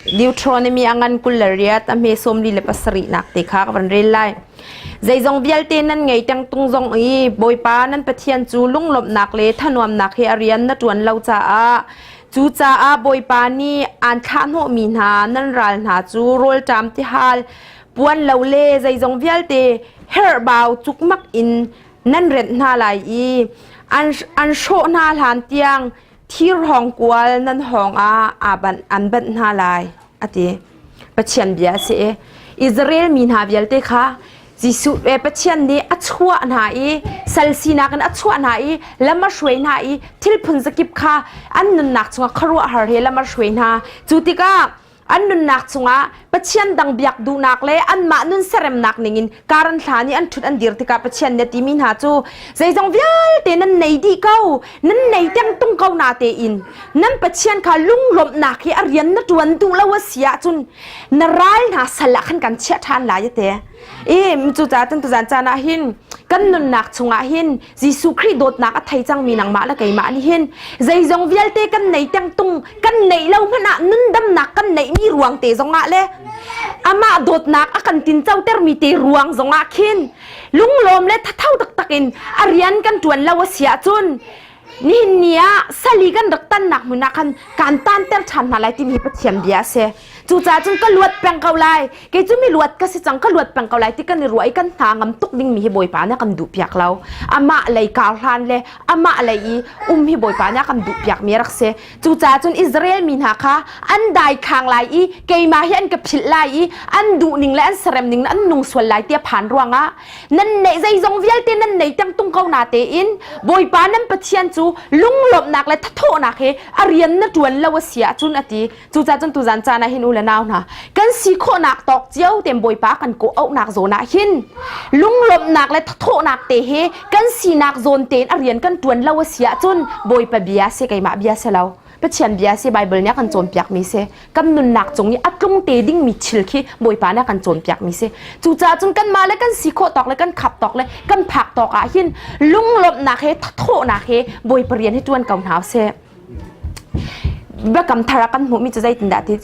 Deuteronomy a ngan 28 a hme 47 nak te kha ka van rel lai. Zeizong vialte nan ngei tengtung zong i Bawipa nan Pathian cu lunglawmhnak le thanuamnak he a rian na ṭuan lo caah cucaah Bawipa nih aan thlahhnawhmi hna nan ral hna cu rawlṭam tihal puan lo le zeizong vialte herhbau cukmak in nan renh hna lai i an, an hrawh hna hlan tiang thir hawngkual nan hawng ah aa banh, an banh hna lai a ti. Pathian bia a si i Israel mi hna vialte kha Jesuh eh, Pathian nih a chuah hna i sal sinak in a chuah hna i lam a hruai hna i thil phun zakip kha an nunnak chungah khuaruahhar he lam a hruai hna. Cu tikah an nunnak chungah Pathian dang biak duhnak le anmah nun seremnak ningin karan hlan i an ṭhut an dir tikah Pathian nih a timi hna cu zeizong vialte nan nei dih ko nan nei teng tung ko na tein nan Pathian kha lunglawmhnak hi a rian na ṭuan duh lo a si ahcun na ral hna sal ah khan kan chiah ṭhan lai a ti i cucaah cun tuzan caan ah hin kan nunnak chungah hin Jesuh Khrih dawtnak a thei cangmi nangmah le keimah nih hin zeizong vialte kan nei tengtung kan neih lo hmanh ah nundamnak kan neihmi ruang te zongah le amah dawtnak a kan tincotermi te ruang zongah khin lunglawm le thatho taktak in a rian kan ṭuan lo a si ahcun nihin ni ah sali kan rak tannak hmun ah khan kan tanter ṭhan hna lai timi hi Pathian bia a si. Cucaah cun ka luat peng ko lai. Kei cu mi luat ka si cang, ka luat peng ko lai ti kan i ruah i kan hna ngam tuk dingmi hi Bawipa nih a kan duhpiak lo. Amah lei kar hlan le amah lei i um hi Bawipa nih a kan duhpiakmi a rak si. Cucaah cun Israel mi hna kha an daithlang lai i keimah hi an ka philh lai i an duhning le an serem ning an nung sual lai ti a phan ruangah nan neih zeizong vialte nan nei teng tung ko na tein Bawipa nan Pathian cu lunglawmhnak le thathawhnak he a rian na ṭuan lo a si ahcun a ti. Cucaah cun tuzan caan ah hin u le nau hna kan si khawhnak tawk cio tein Bawipa kan kawh auhnak zawn ah hin lunglawmhnak le thathawhnak te he kan sinak zawn tein a rian kan ṭuan lo a si ahcun Bawipa bia si keimah bia si lo Pathian bia si Bible nih a kan cawnpiakmi si kan nunnak cung i a tlung te dingmi thil khi Bawipa nih a kan cawnpiakmi si cucaah cun kanmah le kan si khawh tawk le kan khap tawk le kan phak tawk ah hin lunglawmhnak he thathawhnak he Bawipa rian hi ṭuan ko hna usih. Biakam thar ah kan hmuhmi cu zeitindah ti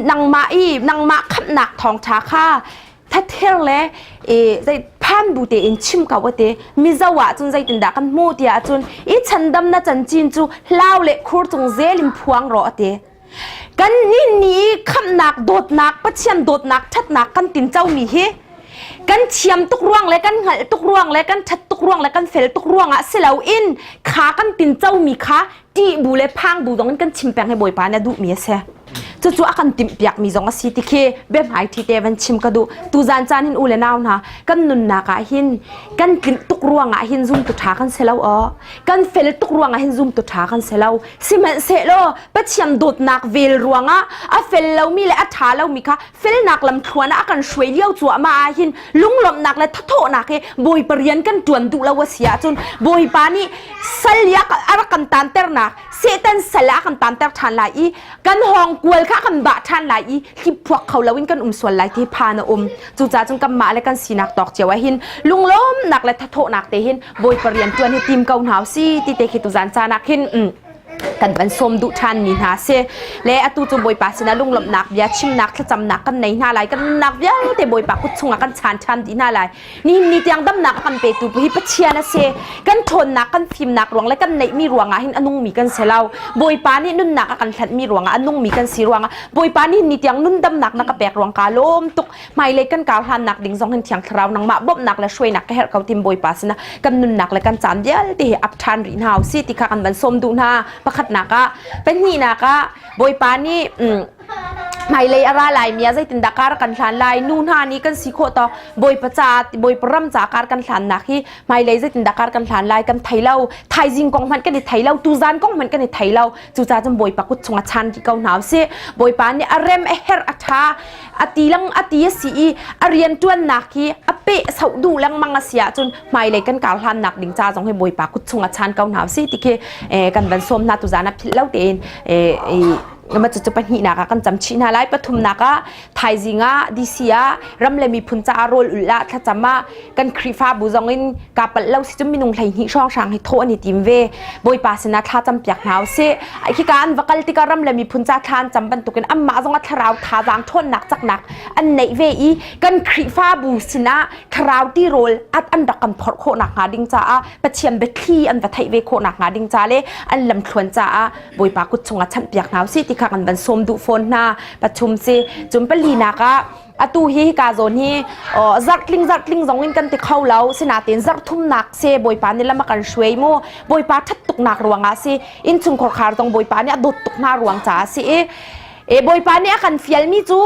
nangmah i nangmah khamhnak thawngṭha kha thather le zei phan bu tein chim ko ate mizo ah cun zeitindah kan hmu tiah cun i chandam na cancin cu hlau le khur cung zel in phuang rawh ate kan ni ni khamhnak dawtnak Pathian dawtnak ṭhatnak kan tin comi hi kan thiam tuk ruang le kan hngalh tuk ruang le kan ṭhat tuk ruang le kan fel tuk ruang ah si loin kha kan tin comi kha ṭih bu le phang bu zong in kan chim peng hi Bawipa nih a duhmi a si. Cucu a kan timhpiakmi zong a si ti khi biahmai ṭhi te van chim ka duh. Tuzan caan hin u le nau hna kan nunnak ah hin kan tlinh tuk ruang ah hin zumtu ṭha kan si lo aw. Kan fel tuk ruang ah hin zumtu ṭha kan si lo. Sihmanhsehlaw Pathian dawtnak vel ruangah a fel lomi le a ṭha lomi kha felnak lamthluan ah a kan hruai lio cuahmah ah hin lunglawmhnak le thathawhnak he Bawipa rian kan ṭuan duh lo a si ahcun Bawipa nih sal i a rak kan taanternak Satan sal ah a kan taanter ṭhan lai i kan hawng kual kha kan bah ṭhan lai i hliphuak kho loin kan um sual lai ti phan a um cucaah cun kanmah le kan sinak tawk cio ah hin lunglawmnak le thathawhnak te hin Bawipa rian ṭuan hi tim ko hna usih ti te khi tuzan caan ah khin kan van sawm duh ṭhan mi hna si le atu cu Bawipa sinah lunglawmhnak bia chimnak thlacamnak kan nei hna lai kan nunnak vialte Bawipa kut chungah kan chan ṭhan dih hna lai nihin ni tiang damnak a kan petu hi Pathian a si kan ṭhawnnak kan fimnak ruang le kan neihmi ruangah hin a nungmi kan si lo Bawipa nih nunnak a kan hlanhmi ruangah a nungmi kan si ruangah Bawipa nih ni tiang nun damnak na ka pek ruang ka lawm tuk hmailei kan kar hlannak ding zong hin thiang thlarau nangmah bawmhnak le hruainak ka herh ko tim Bawipa sinah kan nunnak le kan caan vialte hi ap ṭhan rih hna usih ti kha kan van sawm duh hna pakhatnak ah pahnihnak ah Bawipa nih hmailei a ra lai mi ah zeitindah kar kan hlan lai nu hna nih kan si khawh tawk Bawipa ca Bawipa ram ca kar kan hlannak hi hmailei zeitindah kar kan hlan lai kan thei lo thaizing kong hmanh kan i thei lo tuzan kong hmanh kan i thei lo cucaah cun Bawipa kut chungah chan rih ko hna usih Bawipa nih a rem a herh a ṭha a ti lang a ti a si i a rian ṭuannak hi a peh soh duh lengmang a si ahcun hmailei kan kar hlannak ding ca zong hi Bawipa kut chungah chan ko hna usih ti khi kan van sawm hna tuzan ah philh lo tein. Ma cucu pahnihnak ah kan cam chih hna lai. Pathumnak ah thaizing ah DC ah ram le miphun caah rawl ulh ah thlacam ah kan Khrihfabu zong in ka palh lo si cu minung 12 hrawnghrang hi thawh an i tim ve. Bawipa sinah thla cam piak hna usih. Khika an va kal tikah ram le miphun ca thla an cam bantukin anmah zong a thlarau thazaang ṭhawnnak caknak an neih ve i kan Khrihfabu sinah thlarau tirawl at an rak kan phorh khawh nakhnga ding caah Pathian biathli an va theih ve khawh nakhnga ding ca le an lamthluan caah Bawipa kut chungah chanhpiak hna usih ti kha kan van sawm duh fawn hna. Pathum si cun palinak ah atu hi hika zawn hi zarhtling zarhtling zong in kan ti kho lo sinain zarhthumnak se Bawipa nih lam a kan hruai mu Bawipa ṭhat tuknak ruangah si innchungkhar khar zong Bawipa nih a dawt tuk hna ruang caah si i e Bawipa nih a kan fialmi cu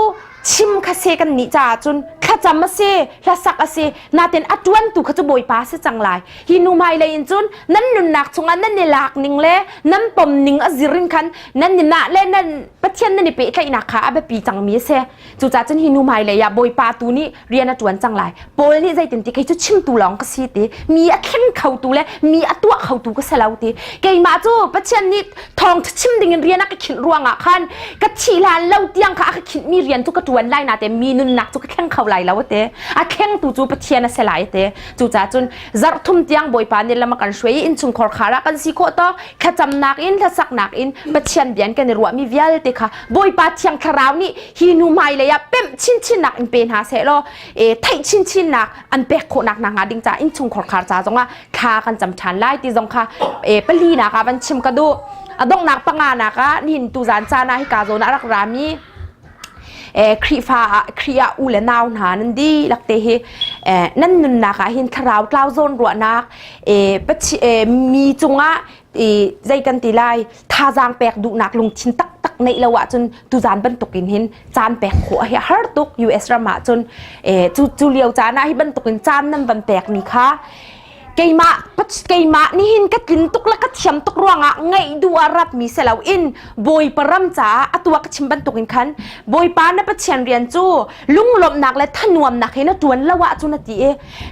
chim kha se kan nih caah cun thlacam a si hlasak a si natin a ṭuantu kha cu Bawipa si cang lai hi nu hmailei in cun nan nunnak chungah nan i lak ning le nan pom ning a zir in khan nan ni nah le nan Pathian nan i pehtlaihnak kha a biapi cangmi a si cucaah cun hi nu hmailei ah Bawipa tu nih rian a ṭuan cang lai Paul nih zeitin ti kei cu chimtu lawng ka si ti mi a thleng khotu le mi a tuah khotu ka si lo ti keimah cu Pathian nih thawng chim ding in rian a ka khinh ruangah khan ka thih hlan lo tiang kha a ka khinhmi rian cu ka ṭuan lai na te mi nunnak cu ka thleng kho lai lo te a thlengtu cu Pathian a si lai te cucaah cun zarh thum tiang Bawipa nih lam a kan hruai i innchungkhar khar ah kan si khawh tawk thlacamnak in hlasaknak in Pathian bia in kan i ruahmi vialte kha Bawipa Thiang Thlarau nih hi nu hmailei ah pemh chinchinnak in pe hna seh law e, theih chinchinnak an pek khawhnak hna hnga ding ca innchungkhar khar ca zongah thla kan cam ṭhan lai ti zong kha e, palinak ah van chim ka duh a donghnak panga nak ah nihin tuzan caan ah hika zawn ah rak rami Khrihfa ah Khrih ah u le nau hna nan dihlak te hi nan nunnak ah hin thlarau tlau zawn ruahnak mi cungah zei kan ti lai thazaang pek duhnak lungthin taktak neih lo ahcun tuzan bantukin hin caan pek khawh hi har tuk US ram ah cun cu cu lio caan ah hi bantukin caan nan van pek mi kha keimah keimah nihin ka tlin tuk le ka thiam tuk ruangah ngaih duh ah rat mi si lo in Bawipa ram caah atu ah ka chim bantukin khan Bawipa na Pathian rian cu lunglawmhnak le thanuamnak he na ṭuan lo ahcun a ti i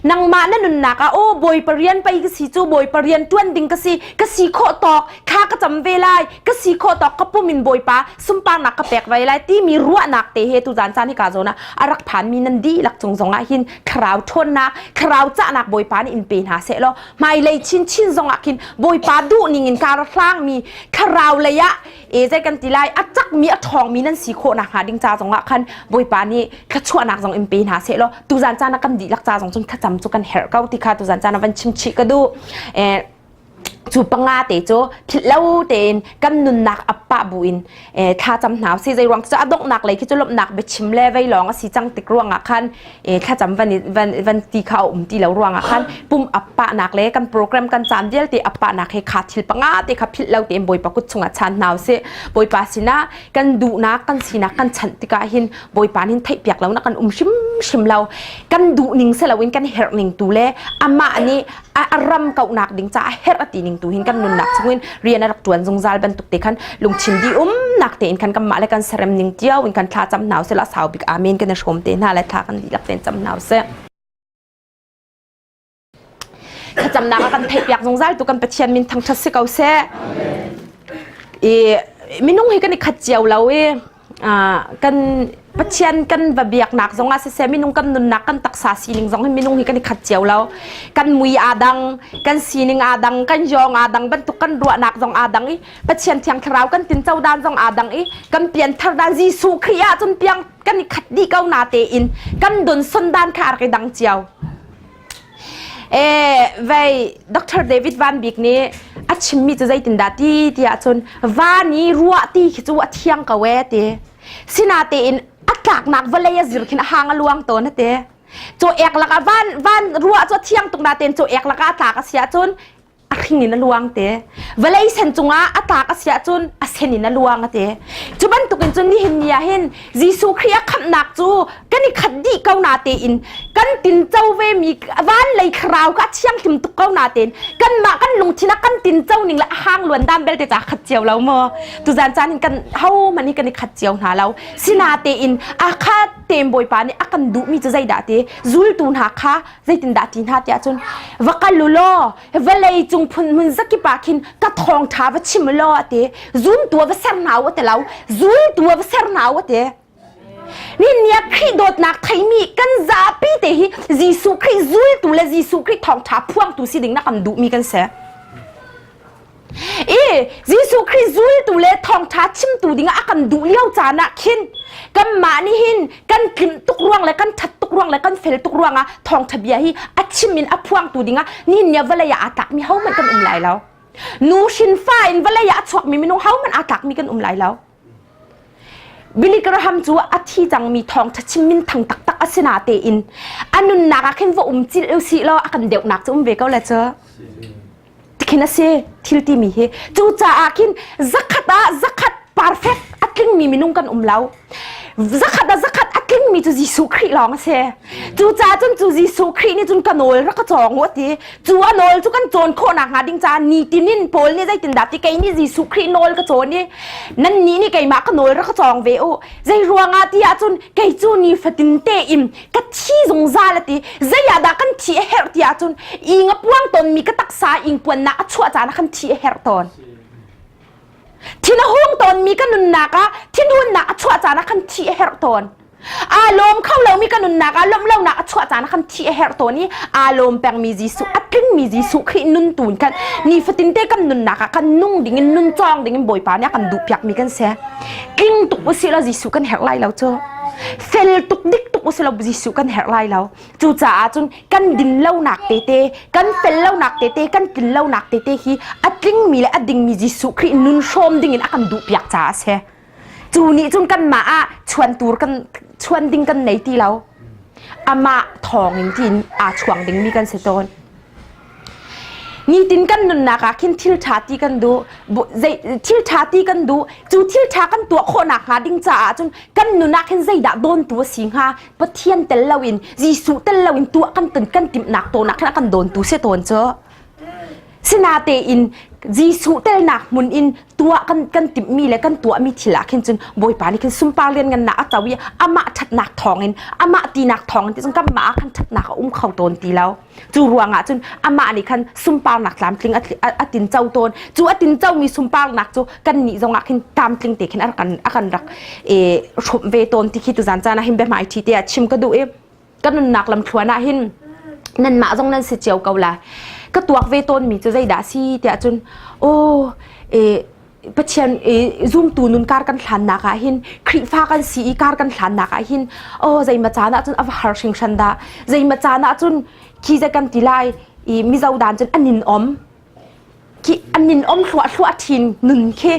nangmah na nunnak ah aw Bawipa rian pei ka si cu Bawipa rian ṭuan ding ka si ka si khawh tawk thla ka cam ve lai ka si khawh tawk ka pum in Bawipa sunparnak ka pek ve lai timi ruahnak te he tuzan caan hika zawn ah a rak phanmi nan dihlak cung zong ah hin thlarau ṭhawnnak thlarau cahnak Bawipa nih in pe hna seh law hmailei chinchin zong ah khin Bawipa duh ning in kar a hlangmi thlarau lei ah e zei kan ti lai a cakmi a ṭhawngmi nan si khawh nakhnga ding ca zong ah khan Bawipa nih thluachuahnak zong in pe hna seh law tuzan caan ah kan dihlak ca zong cun thlacam cu kan herh ko ti kha tuzan caan ah van chim chih ka duh. Cu panga te cu philh lo tein kan nunnak ap pah buin thlacam hna usih zei ruang cu a donghnak lei khi cu lawmhnak biachim le vei lawng a si cang tik ruangah khan thlacam van van van ti kha a um ti lo ruangah khan pum ap pahnak le kan program kan caan vialte ap pahnak he kha thil panga te kha philh lo tein Bawipa kut chungah chan hna usih Bawipa sinah kan duhnak kan sinak kan chanh tikah hin Bawipa nih theihpiak lo na kan um hrimhrim lo kan duh ning si loin kan herh ning tu le amah nih a ram kauhnak ding caah herh a ti ning tu hin kan nunnak chungin rian a rak tuan zungzal bantuk te khan lungthin di umnak tein khan kanmah le kan serem ning cio in kan thla cam hna usih la sau bik amen kan i hrawm te hna le thla kan dihlak tein cam hna usih thlacamnak a kan theihpiak zungzal tu kan Pathian min thangṭhat si ko seh i minung hi kan i khat cio lo i kan Pathian kan va biaknak zong ah siseh minung kan nunnak kan taksa sining zong hi minung hi kan i khat cio lo kan mui aa dang kan sining aa dang kan yong aa dang bantuk kan ruahnak zong aa dang i Pathian thiang thlarau kan tinco dan zong aa dang i kan pianthar dan Jesuh Khrih ah cun piang kan i khat dih ko na tein kan don son dan kha a rak i dang cio Vei Dr. David Van Bik nih a chimmi cu zeitindah ti tiah cun van i ruah ti khi cu a thiang ko ee ti. Sinatein a tlaknak vawlei a zir khin a hang a luang tawn a ti. Caw ek lakah van van ruah cu a thiang tuk natein caw ek lakah a tlak a si ahcun a hring in a luang te vawlei sen cungah a tlak a si ahcun a sen in a luang a ti cu bantukin cun nihin ni ah hin Jesuh Khrih a khamhnak cu kan i khat dih ko na tein kan tinco ve mi van lei thlarau kha a thianghlim tuk ko na tein kanmah kan lungthin ah kan tinco ning le a hang luan dan belte ca khat cio lo maw tuzan caan hin kan ho man hi kan i khat cio hna lo sina tein a khat. tein Bawipa nih a kan duhmi cu zeidah ti zultu hna kha zeitindah ti hna tiah cun va kal u law vawlei cung phun hmun zakip ah khin ka thawngṭha va chim u law a ti zumtu va ser hna u a ti lo zultu va ser hna u a ti Ninia Khrih dawtnak theimi kan zapi te hi Jesuh Khrih zultu le Jesuh Khrih thawngṭha phuangtu si ding na kan duhmi kan si. I Jesuh Khrih zultu le thawngṭha chimtu dingah a kan duh lio caan ah khin kanmah nih hin kan tlimh tuk ruang le kan ṭhat tuk ruang le kan fel tuk ruangah thawngṭha bia hi a chim in a phuangtu dingah nihin ni ah vawlei ah aa tlakmi hohmanh kan um lai lo. Nu hrin fa in vawlei ah a chuakmi minung hohmanh aa tlakmi kan um lai lo. Billy Graham cu a thi cangmi thawngṭha chim minthang taktak a si natein a nunnak ah khin va um cil usih law a kan deuhnak cu um ve ko le cu. Tikhin a si thil timi hi. Cucaah khin zakhat ah zakhat perfect a tlingmi minung kan um lo. Zakhat ah zakhat a tlingmi cu Jesuh Khrih lawng a si. Cucaah cun cu Jesuh Khrih nih cun ka nawl rak ka cawng u a ti. Cu a nawl cu kan cawn khawh nakhnga ding caah nitin in Paul nih zeitindah ti kei nih Jesuh Khrih nawl ka cawn i nannih nih keimah ka nawl rak ka cawng ve u. Zei ruangah ti ahcun kei cu nifatin tein ka thi zungzal a ti. Zei ah dah kan thi a herh ti ahcun ing a puang tawnmi ka taksa ingpuannak a chuah caan ah khan thi a herh tawn. Thin a hung tawnmi ka nunnak ah thinhunnak a chuah caan ah khan thi a herh tawn. Aa lawm kho lomi ka nunnak ah lawmh lonak a chuah caan ah khan thi a herh tawn i aa lawm pengmi Jesuh a tlingmi Jesuh Khrih nun tu in khan nifatin te kan nunnak ah kan nung ding in nun cawng ding in Bawipa nih a kan duhpiakmi kan si. Tling tuk usih law Jesuh kan herh lai lo cu. Fel tuk dik tuk usih law Jesuh kan herh lai lo. Cucaah cun kan din lonak tete, kan fel lonak tete, kan tlin lonak tete hi a tlingmi le a dingmi Jesuh Khrih nun hrawm ding in a kan duhpiak caah a si. Cu nih cun kanmah ah chuan tur kan chuan ding kan nei ti lo. Amah thawng in tiin aa chuang dingmi kan si tawn. Nitin kan nunnak ah khin thil ṭha ti kan duh, zei thil ṭha ti kan duh. Cu thil ṭha kan tuah khawh nakhnga ding caah cun kan nun ah khin zeidah dawntu a si hnga? Pathian tel loin, Jesuh tel loin tuah kan kan timhnak tawn ah khin a kan dawntu si tawn cu. Sinatein Jesuh telnak hmun in tuah kan kan timhmi le kan tuahmi thil ah khin cun Bawipa nih khin sunpar lianngannak a co i amah ṭhatnak thawngin amah tinak thawngin ti cun kanmah ah khan ṭhatnak a um kho tawn ti lo. Cu ruangah cun amah nih khan sunparnak tlamtling a tin co tawn. Cu a tin comi sunparnak cu kannih zongah khin tlamtling te khin a kan a kan rak e hrawmh ve tawn ti khi tuzan caan ah hin biahmaiṭhi te ah chim ka duh i ka nunnak lamthluan ah hin nanmah zong nan si cio ko la ka tuak ve tawnmi cu zeidah si tiah cun aw e Pathian e zumtu nun kar kan hlannak ah hin Khrihfa kan si i kar kan hlannak ah hin aw zeima caan ah cun a va har hringhran dah zeima caan ah cun khi zei kan ti lai i Mizo dan cun an in om khi an nin om hluah hluah thin nun khi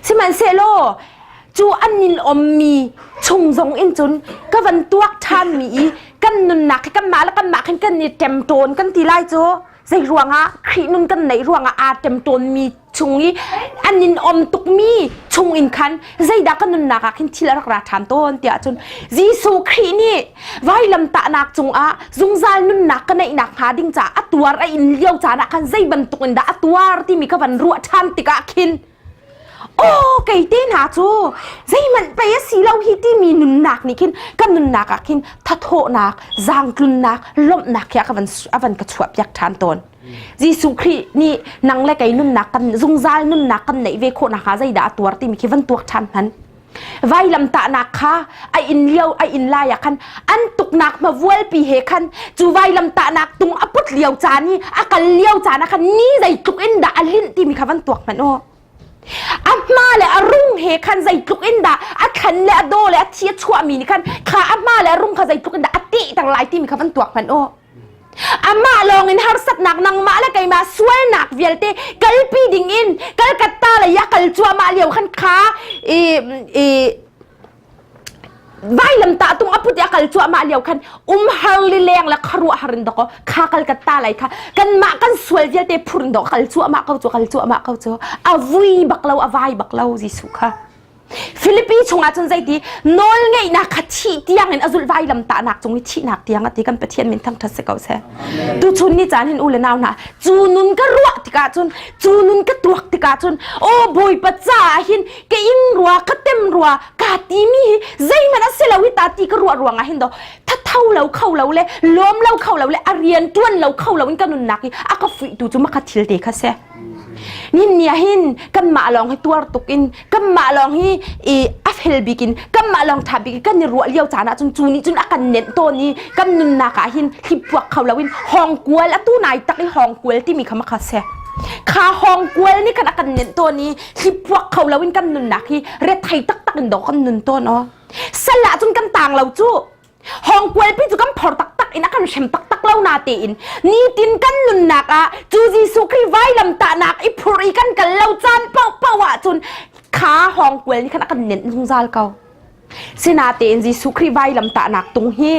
sihmanhsehlaw cu an nin ommi chung zong in cun ka van tuak ṭhan mi i kan nunnak hi kanmah le kanmah khin kan i ṭemṭawn kan ti lai cu zei ruangah Khrih nun kan neih ruangah aa ṭemṭawn mi chung i an in om tukmi chung in khan zeidah ka nunnak ah khin thil a rak ra ṭhan tawn tiah cun Jesuh Khrih nih vailamtahnak cungah zungzal nunnak ka neihnak hnga ding caah a tuar a in lio caan ah khan zei bantuk in dah a tuar timi ka van ruah ṭhan tikah khin aw kei te hna cu zeihmanh pei a si lo hi timi nunnak nih khin ka nunnak ah khin thathawhnak zaangtlunnak lawmhnak hi a ka van a van ka chuahpiak ṭhan tawn Jesuh Khrih nih nang le kei nunnak kan zungzal nunnak kan neih ve khawh nakhnga zeidah a tuar timi khi van tuak ṭhan hmanh. Vailamtahnak kha a inn lio a inn lai ah khan an tuknak hmavualpi he khan cu vailamtahnak tung a put lio caan i a kal lio caan ah khan ni zeitluk in dah a linh timi kha van tuak hmanh u. A hma le a rung he khan zeitluk in dah a thlan le a daw le a thi a chuahmi nih khan kha a hma le a rung kha zeitluk in dah a tihter lai timi kha van tuak hmanh u. Amah lawngin harsatnak nangmah le keimah sualnak vialte kalpi dingin Calcutta lei ah kal cuahmah lio khan kha i i vailamtah tung a put i a kal cuahmah lio khan umhar lileng le khuaruahhar in dakaw kha Calcutta lei kha kanmah kan sual vialte phur in dawh kal cuahmah ko cu kal cuahmah ko cu a vui bak lo a vai bak lo Jesuh kha. Filipi chungah cun zeiti nawl ngeihnak kha thih tiang in a zulh vailam tahnak cung i thihnak tiang a ti kan Pathian min thangṭhat si ko seh. Tuchun ni caan hin u le nau hna cu nun ka ruah tikah cun cu nun ka tuak tikah cun aw Bawipa caah hin ka ing rua ka tem rua ka timi hi zeihmanh a si lo hi ta ti ka ruah ruangah hin do thatho lo kho lo le lawm lo kho lo le a rian ṭuan lo kho lo in ka nunnak hi a ka fuihtu cu makha thil te kha si. Nin ni ah hin kanmah lawng hi tuar tuk in kanmah lawng hi i a fel bik in kanmah lawng ṭha bik in kan i ruah lio caan ah cun cu nih cun a kan nenh tawn i kan nunnak ah hin hlippuak kho loin hawngkual atu nai tak i hawngkual timi kha makha si. Kha hawngkual nih khan a kan nenh tawn i hlippuak kho loin kan nunnak hi rethei taktak in dawh kan nun tawn aw. Sal ah cun kan tang lo cu. Hawngkualpi cu kan phor taktak in a kan hrem taktak lo na tein nitin kan nunnak ah cu Jesuh Khrih vailam tahnak i phur i kan kal lo caan paohpaoh ahcun kha hawngkual nih khan a kan nenh zungzal ko. Sinatein Jesuh Khrih vailam tahnak tung hi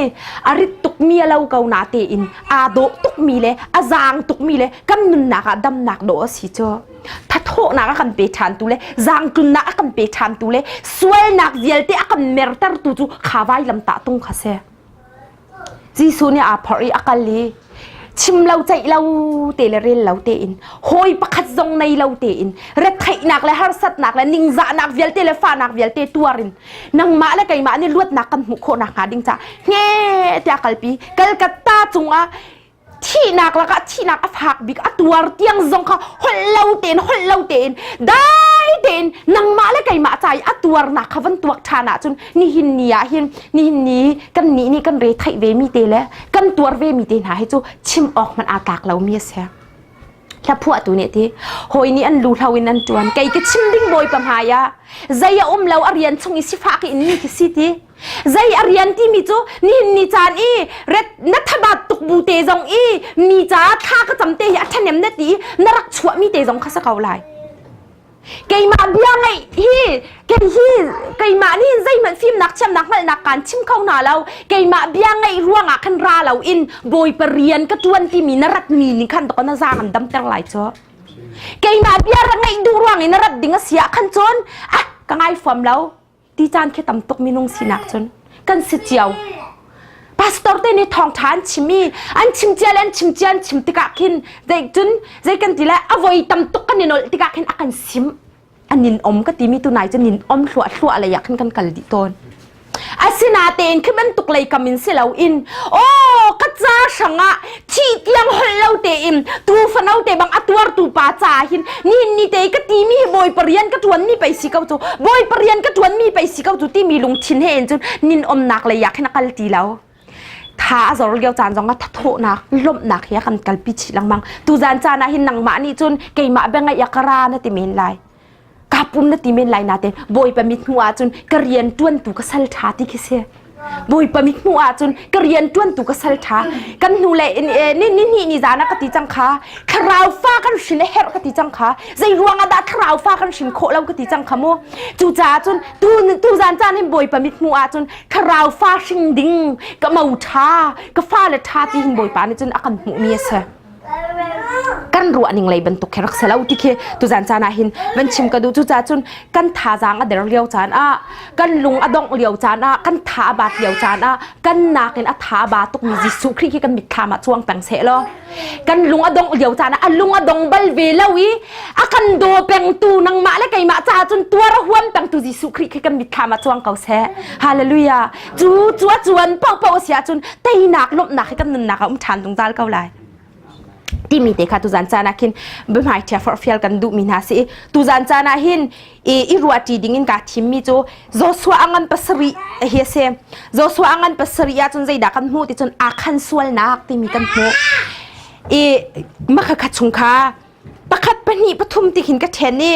a rit tukmi a lo ko na tein aa dawh tukmi le a zaang tukmi le kan nunnak ah damnak dawh a si cu. Thathawhnak a kan pe ṭhantu le zaangtlunnak a kan pe ṭhantu le sualnak vialte a kan mertertu cu kha vailamtah tung kha si. Jesuh nih aa phorh i a kal i chim lo ceih lo te le rel lo tein hawi pakhat zong nei lo tein retheihnak le harsatnak le ningzahnak vialte le fahnak vialte tuar in nangmah le keimah nih luatnak kan hmuh khawh nakhnga ding caah nge tiah kalpi Kalkatta cungah thihnak lakah thihnak a fak bik a tuar tiang zong kha holh lo tein holh lo tein dai tein nangmah le keimah ca i a tuarnak kha van tuak ṭhan ahcun nihin ni ah hin nihin ni kan nih nih kan re theih ve mi te le kan tuar ve mi te hna hi cu chim awk hmanh aa tlak lo mi a si. Hla phuahtu nih ti hawi nih an lu hlo in an ṭuan kei ka chim ding bawipa hmai ah zei a um lo a rian chung i sifak in mi khi si ti zei a rian timi cu nihin ni caan i ret na thabat tuk bu te zong i mi ca thla ka cam te hi a ṭhahnem na ti na rak chuah mi te zong kha si ko lai keimah bia ngaih hi kei hi keimah nih zeihmanh fimnak thiamnak hngalhnak kaan chim kho hna lo keimah bia ngaih ruangah khan ra lo in bawipa rian ka ṭuan timi na rat mi nih khan na zaang an damter lai cu keimah bia ra ngaih duh ruang i na rat ding a si ah khan cun ah ka ngai fuam lo ti caan khi tam tuk minung sinak cun kan si cio pastor te nih thawngṭha an chim i an chim cia le an chim cia an chim tikah khin zei cun zei kan ti le a voi tam tuk kan i nolh tikah khin a kan sim a nin om ka timi tu nai cu nin om hluah hluah lei ah khin kan kal dih tawn Asinatein khi bantuk lei kam in si loin aw ka ca hrangah thih tiang holh lo tein tu fano te bang a tuartu pa ca hin nihin ni te ka timi hi bawipa rian ka ṭuan mi pei si ko cu bawipa rian ka ṭuan mi pei si ko cu timi lungthin he in cun nin omnak lei ah khin a kal ti lo tha a zor lio caan zong ah thathawhnak lawmhnak hi a kan kalpi chih lengmang tuzan caan ah hin nangmah nih cun keimah bia ngaih ah ka ra na ti men lai ka pum na ti men lai natein bawipa mit hmuh ahcun ka rian ṭuantu ka sal ṭha ti khi si bawipa mit hmuh ahcun ka rian ṭuantu ka sal ṭha kan hnu le ni ni ni ni zan ah ka ti cang kha thlarau fa kan hrin a herh ka ti cang kha zei ruang ah dah thlarau fa kan hrin khawh lo ka ti cang kha mu cucaah cun tu tu zan caan hin bawipa mit hmuh ahcun thlarau fa hring ding ka mo ṭha ka fa le ṭha ti hin bawipa nih cun a kan hmuh mi a si kan ruah ning lei bantuk khi rak si lo ti khi tuzan caan ah hin van chim ka duh cucaah cun kan thazaang a der lio caan ah kan lung a dongh lio caan ah kan tha a bat lio caan ah kan nakin a tha a ba tukmi Jesuh Khrih khi kan mitthlam ah cuang peng seh law kan lung a dongh lio caan ah a lung a dong bal ve lo i a kan daw pengtu nangmah le keimah caah cun tuar a huam pengtu Jesuh Khrih khi kan mitthlam ah cuang ko seh hallelujah cu cu a cuan paohpaoh a si ahcun teinak lawmhnak hi kan nunnak ah um ṭhan zungzal ko lai timi te kha tuzan caan ah khin biahmai ṭhia forhfial kan duhmi hna si tuzan caan ah hin i i ruahṭi ding in kaa thimmi cu Joshua a ngan pasarih hi a si Joshua a ngan pasarih ahcun zeidah kan hmuh ti cun akhan sualnak timi kan hmuh i makhakha chung kha pakhat pahnih pathum ti khin ka ṭhen i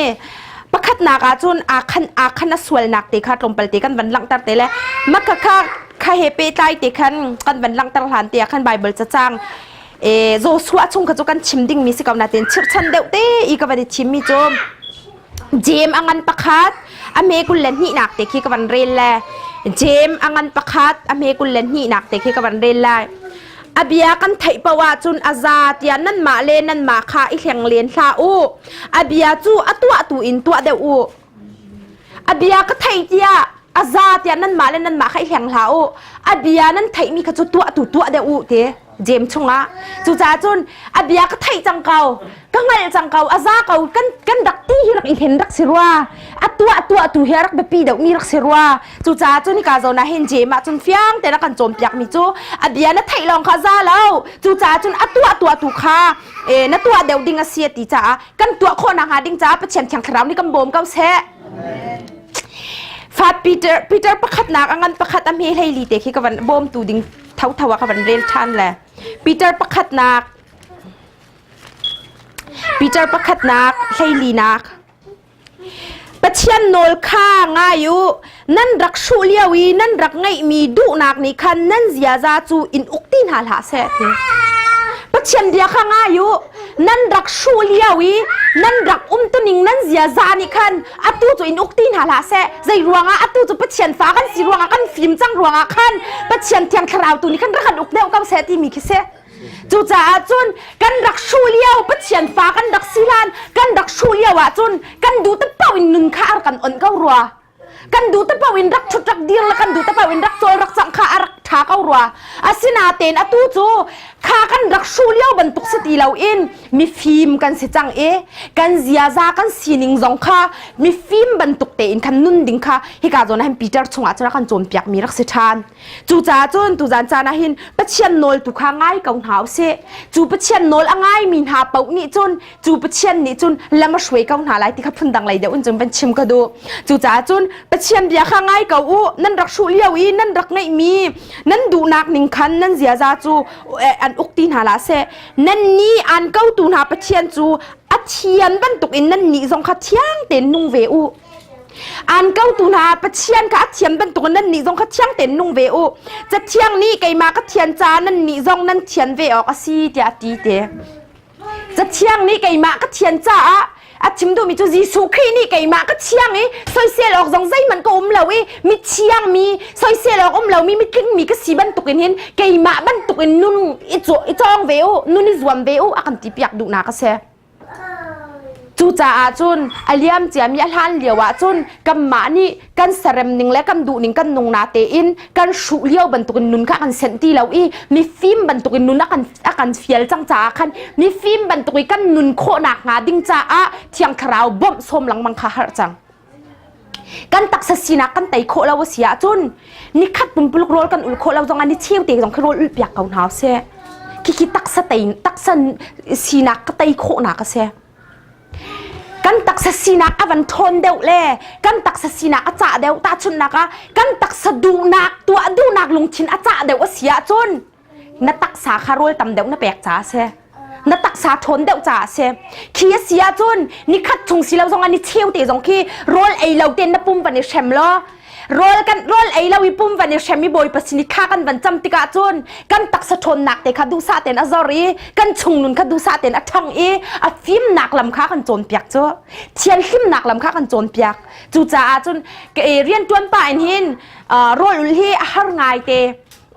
pakhatnak ah cun aa khan aa khan a sualnak te kha tlawmpal te kan van langhter te le maka kha kha he pehtlai te khan kan van langhter hlan te ah khan Bible cacang e Joshua chung kha cu kan chim ding mi si ko natin chirchan deuh te i ka van i thim mi cu Jem a ngan pakhat a me kul le hnihnak te khi ka van rel le Jem a ngan pakhat a me kul le hnihnak te khi ka van rel lai A bia kan theih paoh ahcun a za tiah nanmah le nanmah kha i hleng len hlah u. A bia cu a tuahtu in tuah deuh u. A bia ka theih tiah a za tiah nanmah le nanmah kha i hleng hlah u. A bia nan theihmi kha cu tuah tu tuah deuh u ti James chungah. Cucaah cun a bia ka theih cang ko, ka hngalh cang ko, a za ko, kan kan rak ti hi rak i hlen rak si rua. A tuah tuah tu hi a rak biapi deuhmi rak si rua. Cucaah cun hika zawn ah hin James ah cun fiang tein a kan cawnpiakmi cu a bia na theih lawng kha za lo. Cucaah cun a tuah tuah tu kha e, na tuah deuh ding a si a ti caah kan tuah khawh nakhnga ding caah Pathian Thiang Thlarau nih kan bawm ko seh. Fa Peter Peter pakhatnak a ngan pakhat a hme hlei li te khi ka van bawmtu ding thotho ah ka van rel ṭhan le Peter pakhatnak Peter pakhatnak hleilinak Pathian nawl kha ngai u nan rak hruh lio i nan rak ngeihmi duhnak nih khan nan ziaza cu in uk ti hna hlah seh ti. Pathian bia kha ngai u nan rak hruh lio i nan rak umtuning nan ziaza nih khan atu cu in uk ti hna hlah seh zei ruangah atu cu Pathian fa kan si ruangah kan fim cang ruangah khan Pathian thiang thlarau tu nih khan rak kan uk deuh ko seh timi khi si. Cucaah cun kan rak hruh lio Pathian fa kan rak si hlan kan rak hruh lio ahcun kan duh te paoh in nun kha a rak kan onh ko rua. Kan duh te paoh in rak ṭhut rak dir le kan duh te paoh in rak cawl rak cangh kha a rak ṭha ko rua. Asinain atu cu kha kan rak hruh lio bantuk si ti loin mifim kan si cang i kan ziaza kan sining zong kha mifim bantuk tein khan nun ding kha hika zawn ah hin Peter chungah cun a kan cawnpiakmi rak si ṭhan. Cucaah cun tuzan caan ah hin Pathian nawl tu kha ngai ko hna usih. Cu Pathian nawl a ngaimi hna paoh nih cun cu Pathian nih cun lam a hruai ko hna lai ti kha phundang lei deuh in cun van chim ka duh. Cucaah cun Pathian bia kha ngai ko u. Nan rak hruh lio i nan rak ngeihmi nan duhnak ning khan nan ziaza cu an uk ti hna hlah seh. Nan nih aan kotu hna Pathian cu a thian bantukin nan nih zong kha thiang tein nung ve u. Aan kotu hna Pathian kha a thiam bantukin nannih zong kha thiang tein nung ve u. Cathiang nih keimah ka thian caah nannih zong nan thian ve awk a si tiah a ti te. Cathiang nih keimah ka thian caah a chim duhmi cu Jesuh Khrih nih keimah ka thiang i soisel awk zong zeihmanh ka um lo i mi thiang mi soisel awk um lomi mitling mi ka si bantukin hin keimah bantukin nun i cawng ve u nun i zuam ve u a kan ti piak duhnak a si. Cucaah cun a liam ciami a hlan lio ah cun kanmah nih kan serem ning le kan duh ning kan nung na tein kan hruh lio bantukin nun kha kan senh ti lo i mifim bantukin nun a kan a kan fial cang caah khan mifim bantuk i kan nun khawhnak hnga ding caah Thiang Thlarau bawmh sawm lengmang kha harh cang. Kan taksa sinak kan tei khawh lo a si ahcun nikhat pumpuluk rawl kan ul khawh lo zong ah ni cheu te zong khi rawl ul piak ko hna usih. Khikhi taksa tei taksa sinak ka tei khawhnak a si. Kan taksa sinak a van ṭhawn deuh le kan taksa sinak a cah deuh tahchunhnak ah kan taksa duhnak tuah duhnak lungthin a cah deuh a si ahcun na taksa kha rawl tam deuh na pek caah a si na taksa ṭhawn deuh caah a si khi a si ahcun nikhat chung si lo zong ah ni cheu te zong khi rawl ei lo tein na pum van i hrem law rawl kan rawl ei lo i pum van i hrem i bawipa sin i thla kan van cam tikah cun kan taksa ṭhawnnak te kha duhsah tein a zor i kan chungnun kha duhsah tein a ṭhang i a fimnak lam kha kan cawnpiak cu thianhlimnak lam kha kan cawnpiak cucaah cun rianṭuan pah in hin rawl ul hi a har ngai te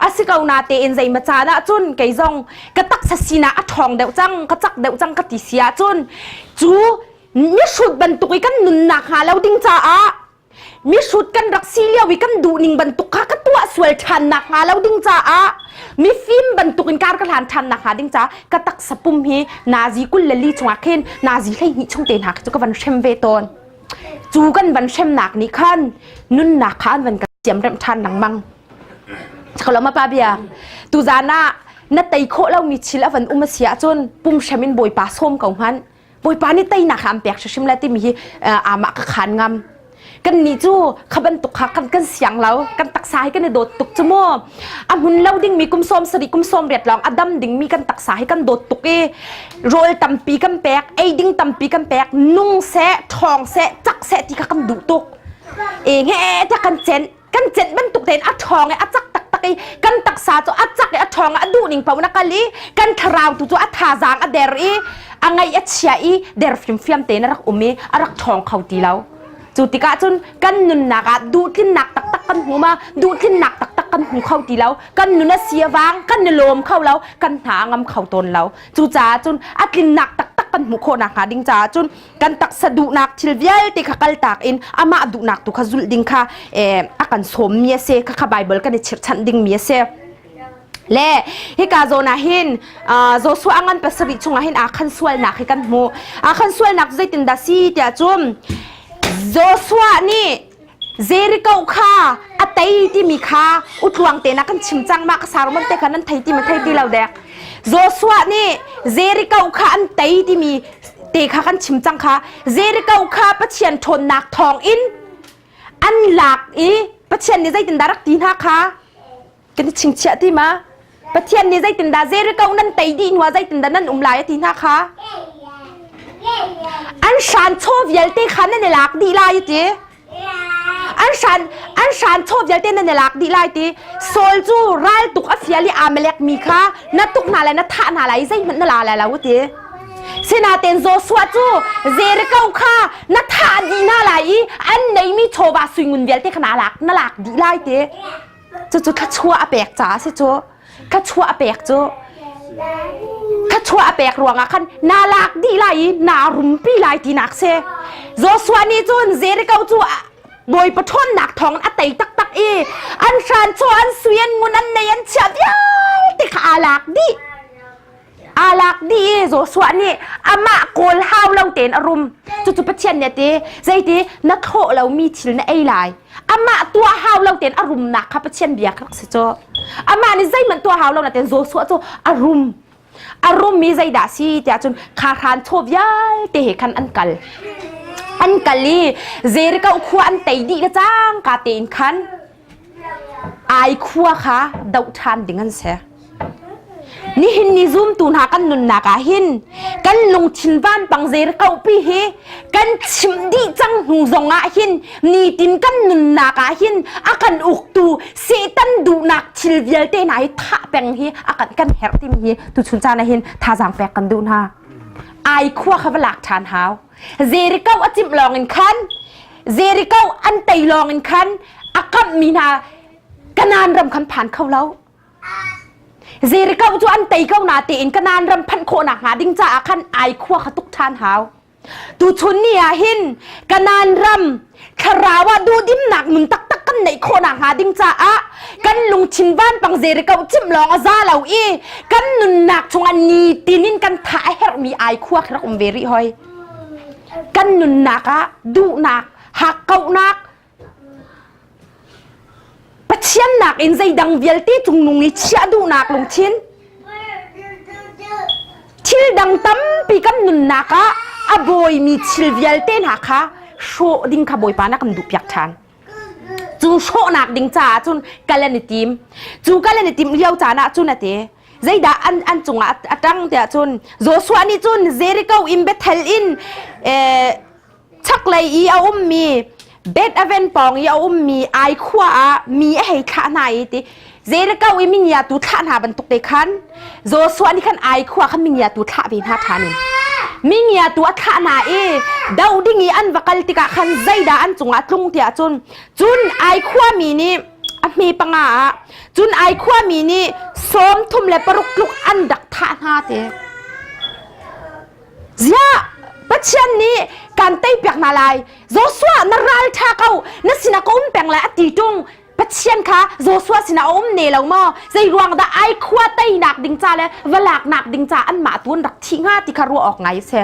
A si ko na tein zeimaw caan ah cun kei zong ka taksa sinak a ṭhawng deuh cang, ka cak deuh cang ka ti si ahcun cu mihrut bantuk i kan nunnak hnga lo ding caah mihrut kan rak si lio i kan duhning bantuk kha ka tuah sual ṭhan nak hnga lo ding caah mifim bantuk in kar ka hlan ṭhan nak hnga ding caah ka taksa pum hi nazi 24 chungah khin nazi 12 chung te hna khi cu ka van hrem ve tawn. Cu kan van hremnak nih khan nunnak kha an van ka siamremh ṭhan lengmang. Chakaloma pa bia tuzan ah na tei khawh lomi thil a van um a si ahcun pum hrem in Bawipa sawm ko hmanh. Bawipa nih teinak kha an pek hrimhrim lai timi hi amah ka khan ngam. Kan nih cu kha bantuk kha kan kan siang lo kan taksa hi kan i dawt tuk cu mu a hmun lo dingmi kum 70 kum 80 lawng a dam dingmi kan taksa hi kan dawt tuk i rawl tampi kan pek ei ding tampi kan pek nung seh ṭhawng seh cak seh ti kha kan duh tuk e nge te kan cenh kan cenh bantuk tein a ṭhawng i a cak taktak i kan taksa cu a cak i a ṭhawng i a duh ning paoh na kal i kan thlarau tu cu a thazaang a der i a ngaih a chia i der fimfiam tein a rak um i a rak ṭhawng kho ti lo cu tikah cun kan nunnak ah duhtlinnak taktak kan hmu ma duhtlinnak taktak kan hmu kho ti lo kan nun a si a vang kan i lawm kho lo kan hna a ngam kho tawn lo cucaah cun a tlinnak taktak. taktak kan hmuh khawh nakhnga ding caah cun kan taksa duhnak thil vialte kha kaltak in amah duhnak tu kha zulh ding kha a kan sawmmi a si. Khakha Bible kan i chirhchanh dingmi a si. Le hika zawn ah hin Joshua a ngan pasarih chungah hin Akhan sualnak hi kan hmuh. Akhan sualnak zeitindah si tiah cun Joshua nih Jericho kha a tei timi kha utluang te na kan chim cang ma ka sarmon te kha nan thei ti ma thei ti lo dek. Joshua nih Jericho kha an tei timi te kha kan chim cang kha. Jericho kha Pathian ṭhawnnak thawng in an lak i Pathian nih zeitindah rak ti hna kha Kan i chingchiah ti ma? Pathian nih zeitindah Jericho nan tei dih hnuah zeitindah nan um lai a ti hna kha? An hran chaw vialte kha nan i lak dih lai ti. An hran an hran chaw vialte nan i lak dih lai ti. Saul cu ral tuk a fial i Amalek mi kha na tuk hna lai na thah hna lai zeihmanh na la lai lo ti. Sinain Joshua cu Jericho kha na thah dih hna lai i an neimi chawva suingun vialte kha na lak na lak dih lai ti. Cucu thluachuah a pek caah a si cu. Thluachuah a pek cu. Thluachuah a pek ruangah khan naa lak dih lai i naa rumpi lai tinak si. Joshua nih cun Jericho cu Bawipa ṭhawnnak thawngin a tei taktak i an hran chaw an sui an ngun an nei an chiah vialte kha aa lak dih. Aa lak dih i Joshua nih amah kawl hau lo tein a rum. Cucu Pathian nih a ti, zeiti na thlawh lomi thil na ei lai. Amah tuah hau lo tein a rumnak kha Pathian bia kha rak si cu. Amah nih zeihmanh tuah hau lo nain Joshua cu a rum. A rummi zeidah si tiah cun kha hran chaw vialte he khan an kal. An kal i Jericho khua an tei dih le cangka tein khan Ai khua kha doh ṭhan ding an si. Nihin ni zumtu hna kan nunnak ah hin kan lungthin vanpang Jericho pi hi kan chimh dih cang hnu zong ah hin nitin kan nunnak ah hin a kan uktu Satan duhnak thil vialte hna hi thah peng hi a kan kan herh timi hi tuchun caan ah hin thazaang pek kan duh hna. Ai khua kha va lak ṭhan hau. Jericho a cimh lawng in khan Jericho an tei lawng in khan a kamhmi hna Kanaan ram khan phan kho lo. Jericho cu an tei ko na tein Kanaan ram phanh khawhnak hnga ding caah khan ai khua kha tuk ṭhan hau. Tuchun ni ah hin Kanaan ram thlarau ah duhdimnak nun taktak kan neih khawhnak hnga ding caah kan lungthin vanpang Jericho cimh lawng a za lo i kan nunnak chungah nitin in kan thah a herhmi ai khua khi rak um ve rih hoi. Kan nunnak ah duhnak, hakkauhnak, Pathian nakin zeidang vialte cungnung i chiah duhnak lungthin thil dang tampi kan nunnak ah a bawimi thil vialte hna kha hrawh ding kha Bawipa na kan duhpiak ṭhan. Cu hrawhnak ding caah cun kal an i tim. Cu kal an i timh lio caan ah cun a ti. Zeidah an an cungah a ṭang tiah cun Joshua nih cun Jericho in Bethel in eh, chaklei i a ummi Beth Aven pawng i a ummi Ai khua ah mi a hei thlah hna i ti Jericho i mingia tu thlah hna bantuk te khan Joshua nih khan Ai khua khan mingia tu thlah ve hna ṭhan in mingia tu a thlah hna i do ding i an va kal tikah khan zeidah an cungah tlung tiah cun cun Ai khua mi nih a hme panga ah cun Ai khua mi nih 36 tluk an rak thah hna te Ziah Pathian nih kan teipiak hna lai. Joshua na ral ṭha ko, na sinah ka um peng lai a ti ṭung. Pathian kha Joshua sinah a um ne lo maw? Zei ruang dah ai khua teinak ding ca le va laknak ding ca anmah tu an rak thih hnga ti kha ruah awk ngai a si.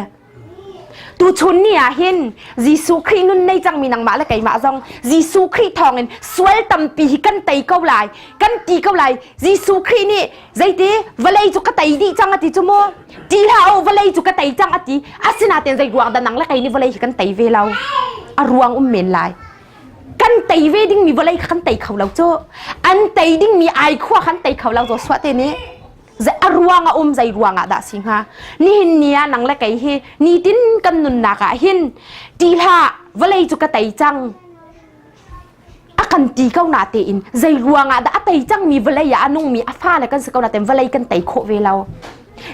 Tuchun ni ah hin Jesuh Khrih nun nei cangmi nangmah le keimah zong Jesuh Khrih thawngin sual tampi hi kan tei ko lai, kan ti ko lai. Jesuh Khrih nih zeiti vawlei cu ka tei dih cang a ti cu mu. Ti hlah u vawlei cu ka tei cang a ti. Asinain zei ruang dah nang le kei nih vawlei hi kan tei ve lo? A ruang um men lai. Kan tei ve dingmi vawlei kha kan tei kho lo cu. An tei dingmi ai khua khan tei kho lo Joshua te nih. A ruang a um zei ruang ah dah si hnga nihin ni ah nang le kei hi nitin kan nunnak ah hin ti hlah vawlei cu ka tei cang a kan ti ko na tein zei ruang ah dah a tei cangmi vawlei ah a nungmi a fale kan si ko na tein vawlei kan tei khawh ve lo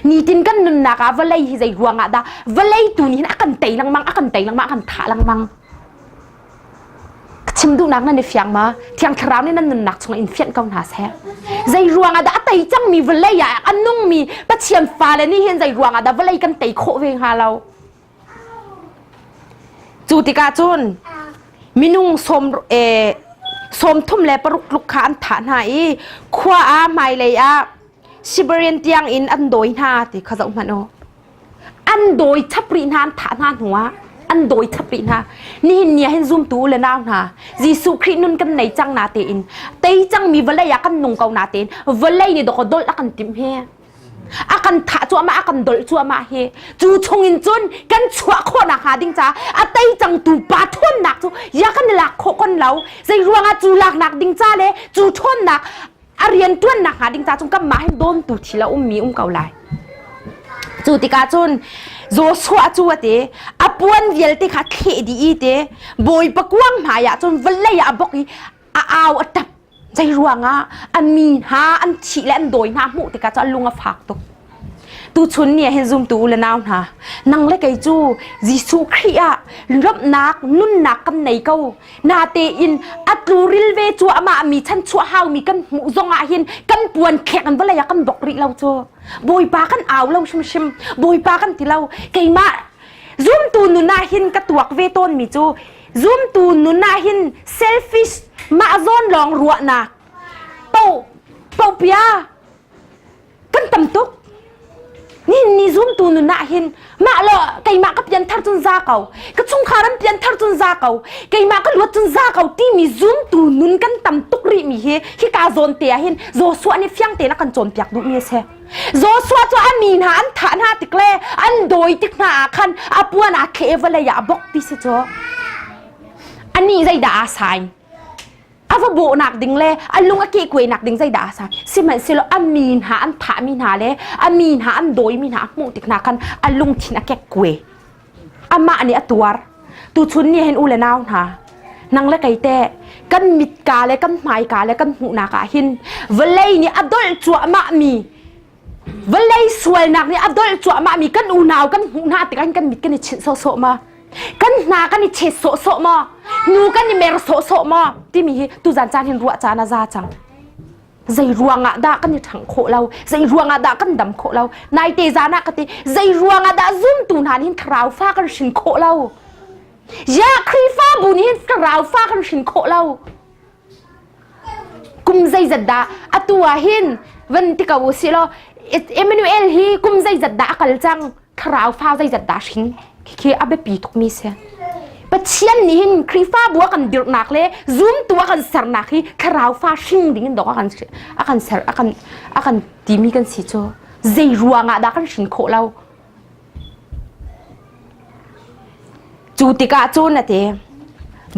nitin kan nunnak ah vawlei hi zei ruang ah dah vawlei tu nih hin a kan tei lengmang a kan tei lengmang a kan thah lengmang. Chim duhnak nan i fiang ma? Thiang Thlarau nih nan nunnak chungah in fianh ko hna seh. Zei ruangah dah a tei cangmi vawlei ah a nungmi Pathian fale nih hin zei ruangah dah vawlei kan tei khawh ve hnga lo? Cu tikah cun minung sawm eh, 36 tluk kha an thah hna i khua ah hmailei ah Siberian tiang in an dawi hna ti kha zoh hmanh u. An dawi chap rih hna an thah hna hnuah an dawi chap rih hna. Nihin ni ah hin zumtu u le nau hna Jesuh Khrih nun kan nei cang na tein tei cangmi vawlei ah kan nung ko na tein vawlei nih dawk dolh a kan timh hi. A kan thah cuahmah a kan dolh cuahmah hi. Cu chungin cun kan chuah khawhnak hnga ding caah a tei cangtu pa ṭhawnnak cu ya kan i lak khawh kon lo. Zei ruangah cu laknak ding ca le cu ṭhawnnak a rian ṭuannak hnga ding ca cung kanmah hin dawntu thil a ummi um ko lai. Cu tikah cun Joshua cu a ti a puan vialte kha thleh dih i te Bawipa kuang hmai ah cun vawlei ah a bok i a au a ṭap zei ruangah a mi hna an thih le an dawi hna hmuh tikah cu a lung a fak tuk. Tuchun ni ah hin zumtu u le nau hna, nang le kei cu Jesuh Khrih ah lawmhnak nunnak kan nei ko. Natein a tluril ve cuahmah mi chanchuah haumi kan hmuh zong ah hin kan puan khek in vawlei ah kan bok rih lo cu. Bawipa kan au lo hrimhrim. Bawipa kan ti lo. Keimah zumtu nun ah hin ka tuak ve tawn mi cu zumtu nun ah hin selfish mah zawn lawng ruahnak po popia kan tam tuk nihin ni zumtu nun ah hin mah lo keimah ka pianthar cun za ko ka chungkhar an pianthar cun za ko keimah ka luat cun za ko timi zumtu nun kan tam tuk rih mi hi hika zawn te ah hin Joshua nih fiang tein a kan cawnpiak duh mi a si Joshua cu a mi hna an thah hna tik le an dawi tik hna ah khan a puan aa thle vawlei ah a bok ti si cu anih zeidah aa sain A va bawhnak ding le a lung a kehkuainak ding zeidah a sa sihmanhsehlaw a mi hna an thahmi hna le a mi hna an dawimi hna a hmuh tik hna khan a lungthin a kekkuai amah nih a tuar tuchun ni hin u le nau hna nang le kei te kan mitka le kan hmaika le kan hmuhnak ah hin vawlei nih a dolh cuahmah mi vawlei sualnak nih a dolh cuahmah mi kan unau kan hmuh hna tikah kan mit kan i chinh sawhsawh ma kan hna kan i chet sawhsawh ma nu kan i mer sawhsawh ma timi hi tuzan caan hin ruah caan a za cang zei ruangah dah kan i ṭhangh khawh lo zei ruangah dah kan dam khawh lo naite zan ah ka ti zei ruangah dah zumtu hna nih hin thlarau fa kan hrin khawh lo ya Khrihfabu nih hin thlarau fa kan hrin khawh lo Kum zeizat dah atu ah hin van ti ko usih law Emmanuel hi kum zeizat dah a kal cang thlarau fa zeizat dah hrin khi a biapi tukmi si. Pathian nih hin Khrihfabu a kan dirhnak le zumtu a kan sernak hi thlarau fa hring ding in dawk a kan a kan ser a kan a kan timi kan si cu zei ruangah dah kan hrin khawh lo Cu tikah cun a ti,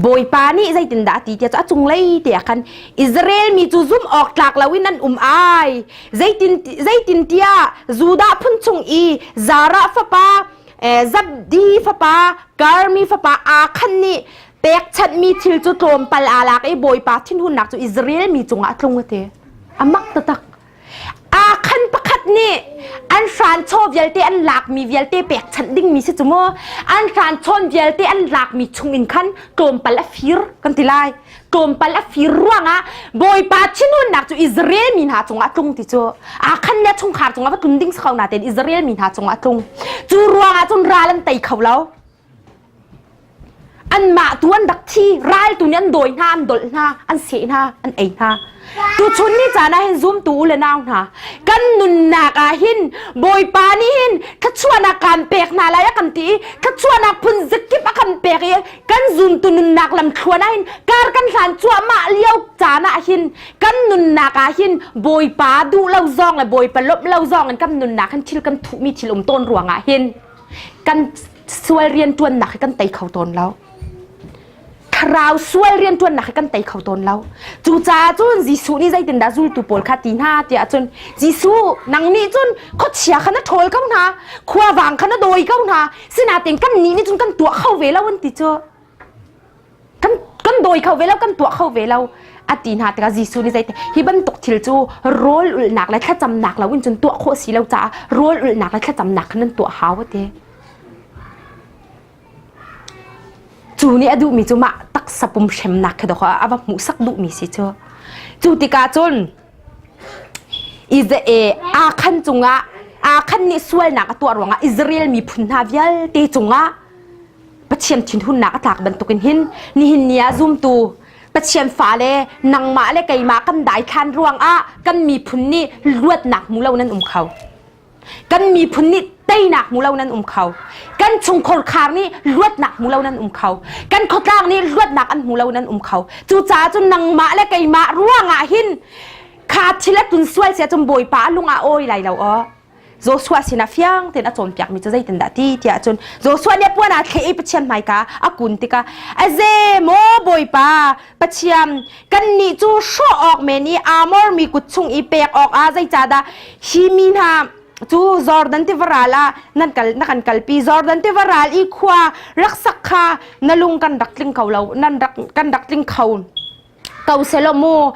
Bawipa nih zeitindah a ti tiah cu a cunglei te ah khan Israel mi cu zumh awk tlak loin an um ai. Zeitin zeitintiah Judah phun chung i Zarah fapa eh, Zabdi fapa Karmi fapa Akhan nih pekchanhmi thil cu tlawmpal aa lak i Bawipa thinhunnak cu Israel mi cungah a tlung a ti. A mak taktak. Akhan pakhat nih an hranchaw vialte an lakmi vialte pekchanh dingmi si cu mu an hranchawn vialte an lakmi chungin khan tlawmpal a fir kan ti lai tlawmpal a fir ruangah bawipa thinhunnak cu Israel mi hna cungah a tlung ti cu Akhan le chungkhar cungah va tlun ding si ko natein Israel mi hna cungah a tlung cu ruangah cun ral an tei kho lo Anmah tu an rak thi, ral tu nih an dawi hna, an dolh hna, an seh hna, an ei hna. Tuchun ni caan ah hin zumtu u le nau hna, kan nunnak ah hin Bawipa nih hin thluachuahnak kan pek hna lai a kan ti i thluachuahnak phun zakip a kan pek i kan zumtu nunnak lamthluan ah hin kar kan hlan cuahmah lio caan ah hin kan nunnak ah hin Bawipa duh lo zong le Bawipa lawmh lo zong in kan nunnak hin thil kan thuhmi thil um tawn ruangah hin kan sual rianṭuannak hi kan tei kho tawn lo. Thlarau sual rianṭuannak hi kan tei kho tawn lo. Cucaah cun Jesuh nih zeitindah zultu pawl kha ti hna tiah cun Jesuh nang nih cun khuachia kha na ṭhawl ko hna, khuavang kha na dawi ko hna, sinain kan nih nih cun kan tuah kho ve lo an ti cu. Kan kan dawi kho ve lo, kan tuah kho ve lo a ti hna tikah Jesuh nih zeiti hi bantuk thil cu rawl ulhnak le thlacamnak lo in cun tuah khawh si lo caah rawl ulhnak le thlacamnak kha nan tuah hau a ti. Cu nih a duhmi cu mah tak. taksa pum hremnak khi dawh a va hmuhsak duhmi si cu. Cu tikah cun Akhan cungah Akhan nih sualnak a tuah ruangah Israel miphun hna vialte cungah Pathian thinhunnak a tlak bantukin hin nihin ni ah zumtu Pathian fale nangmah le keimah kan daithlan ruangah kan miphun nih luatnak hmu lo nan um kho. Kan miphun nih teinak hmu lo nan um kho. Kan chungkhar khar nih luatnak hmu lo nan um kho. Kan khuatlang nih luatnak an hmu lo nan um kho. Cucaah cun nangmah le keimah ruangah hin kha thil a tun sual sia cun Bawipa a lung a awi lai lo aw. Joshua sinah fiang tein a cawnpiakmi cu zeitindah ti tiah cun Joshua nih a puan aa thleh i Pathian hmaika a kun tikah aze maw Bawipa Pathian kannih cu hrawh awk men i Amor mi kut chung i pek awkah zeicahdah hi mi hna cu Jordan tiva ral ah nan kal na kan kalpi Jordan tiva ral i khua rak sak kha na lung kan rak tling kho lo nan rak kan rak tling kho ko selaw mu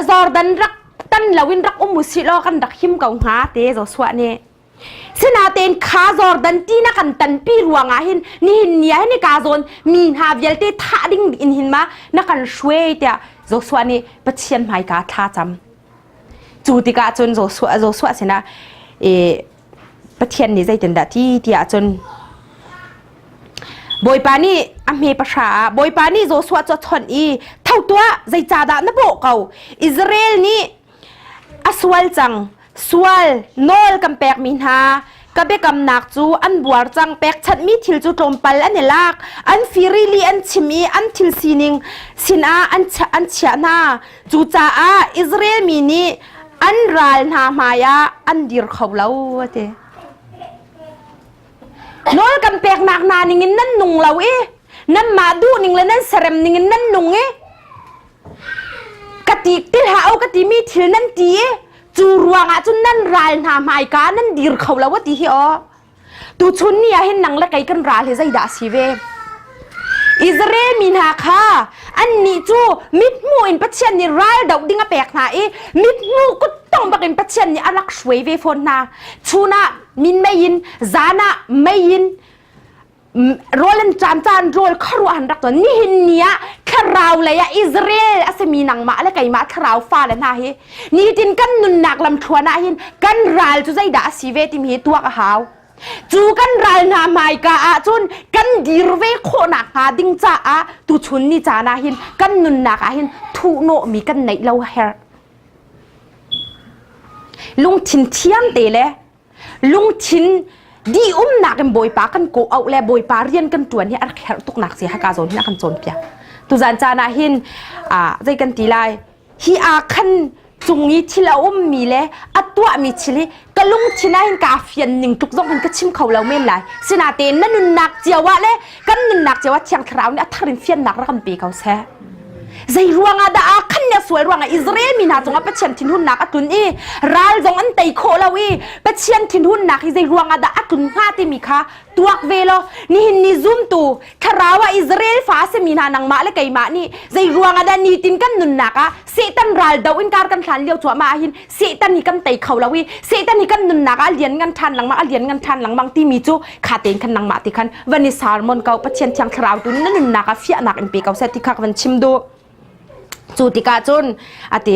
Jordan rak tan loin rak um usih law kan rak him ko hnga te Joshua nih Sinain kha Jordan ti na kan tanpi ruangah hin nihin ni ah hin ka zawn mi hna vialte thah ding in hin ma na kan hruai tiah Joshua nih Pathian hmaika thla cam. Cu tikah cun Joshua Joshua sinah e Pathian nih zeitindah ti tiah cun Bawipa nih a hme pahra ah Bawipa nih Joshua cu a chawnh i tho tuah zeicahdah na bawh ko Israel nih A sual cang. Sual nawl kan pekmi hna ka biakamnak cu an buar cang. Pekchanhmi thil cu tlawmpal an i lak. An firili an chim i an thil sining sinah an, an chiah hna. Cucaah Israel mi nih an ral hna hmaiah an dir kho lo a ti. Nawl kan peknak hna ningin nan nung lo i nanmah duh ning le nan serem ningin nan nung i Ka ti ti hlah u ka timi thil nan ti i cu ruangah cun nan ral hna hmaika nan dir kho lo a ti hi aw. Tuchun ni ah hin nang le kei kan ral hi zeidah a si ve? Israel mi hna kha annih cu mithmuh in Pathian nih ral doh ding a pek hna i mithmuh kuttong bakin Pathian nih a rak hruai ve fawn hna. Chun ah minmei in, zan ah mei in rawl an caan caan rawl khuaruah an rak ton nihin ni ah thlarau lei ah Israel a simi nangmah le keimah thlarau fale hna hi nitin kan nunnak lamthluan ah hin kan ral cu zeidah a si ve timi hi tuak a hau cu kan ral hna hmaika ah cun kan dir ve khawhnak hnga ding caah tuchun ni caan ah hin kan nunnak ah hin thuhnawhmi kan neih lo a herh lungthin thiam te le lungthin di umnak in bawipa kan ko auh le bawipa rian kan tuan hi a rak herh tuknak si haka zawn hin a kan cawnpiak tuzan caan ah hin zei kan ti lai hi a khan cung i thil a ummi le a tuahmi thil hi ka lungthin ah hin kaa fian ning tluk zong hin ka chim kho lo men lai sinatein na nunnak cio ah le kan nunnak cio ah thiang thlarau nih a thar in fiannak rak kan pe ko seh Zei ruangah dah aa khan le sual ruangah Israel mi hna cungah Pathian thinhunnak a tlun i ral zong an tei khawh lo i Pathian thinhunnak hi zei ruangah dah a tlun hnga timi kha tuak ve law nihin ni zumtu thlarau ah Israel fa a simi hna nangmah le keimah nih zei ruangah dah nitin kan nunnak ah Satan ral do in kar kan hlan lio cuahmah ah hin Satan hi kan tei kho lo i Satan hi kan nunnak ah lian ngan ṭhan lengmang a lian ngan ṭhan lengmang timi cu kha tein khan nangmah ti khan van i sarmon ko Pathian thiang thlarau tu na nunnak ah fiahnak in pe ko seh ti kha ka van chim duh cu tikah cun ati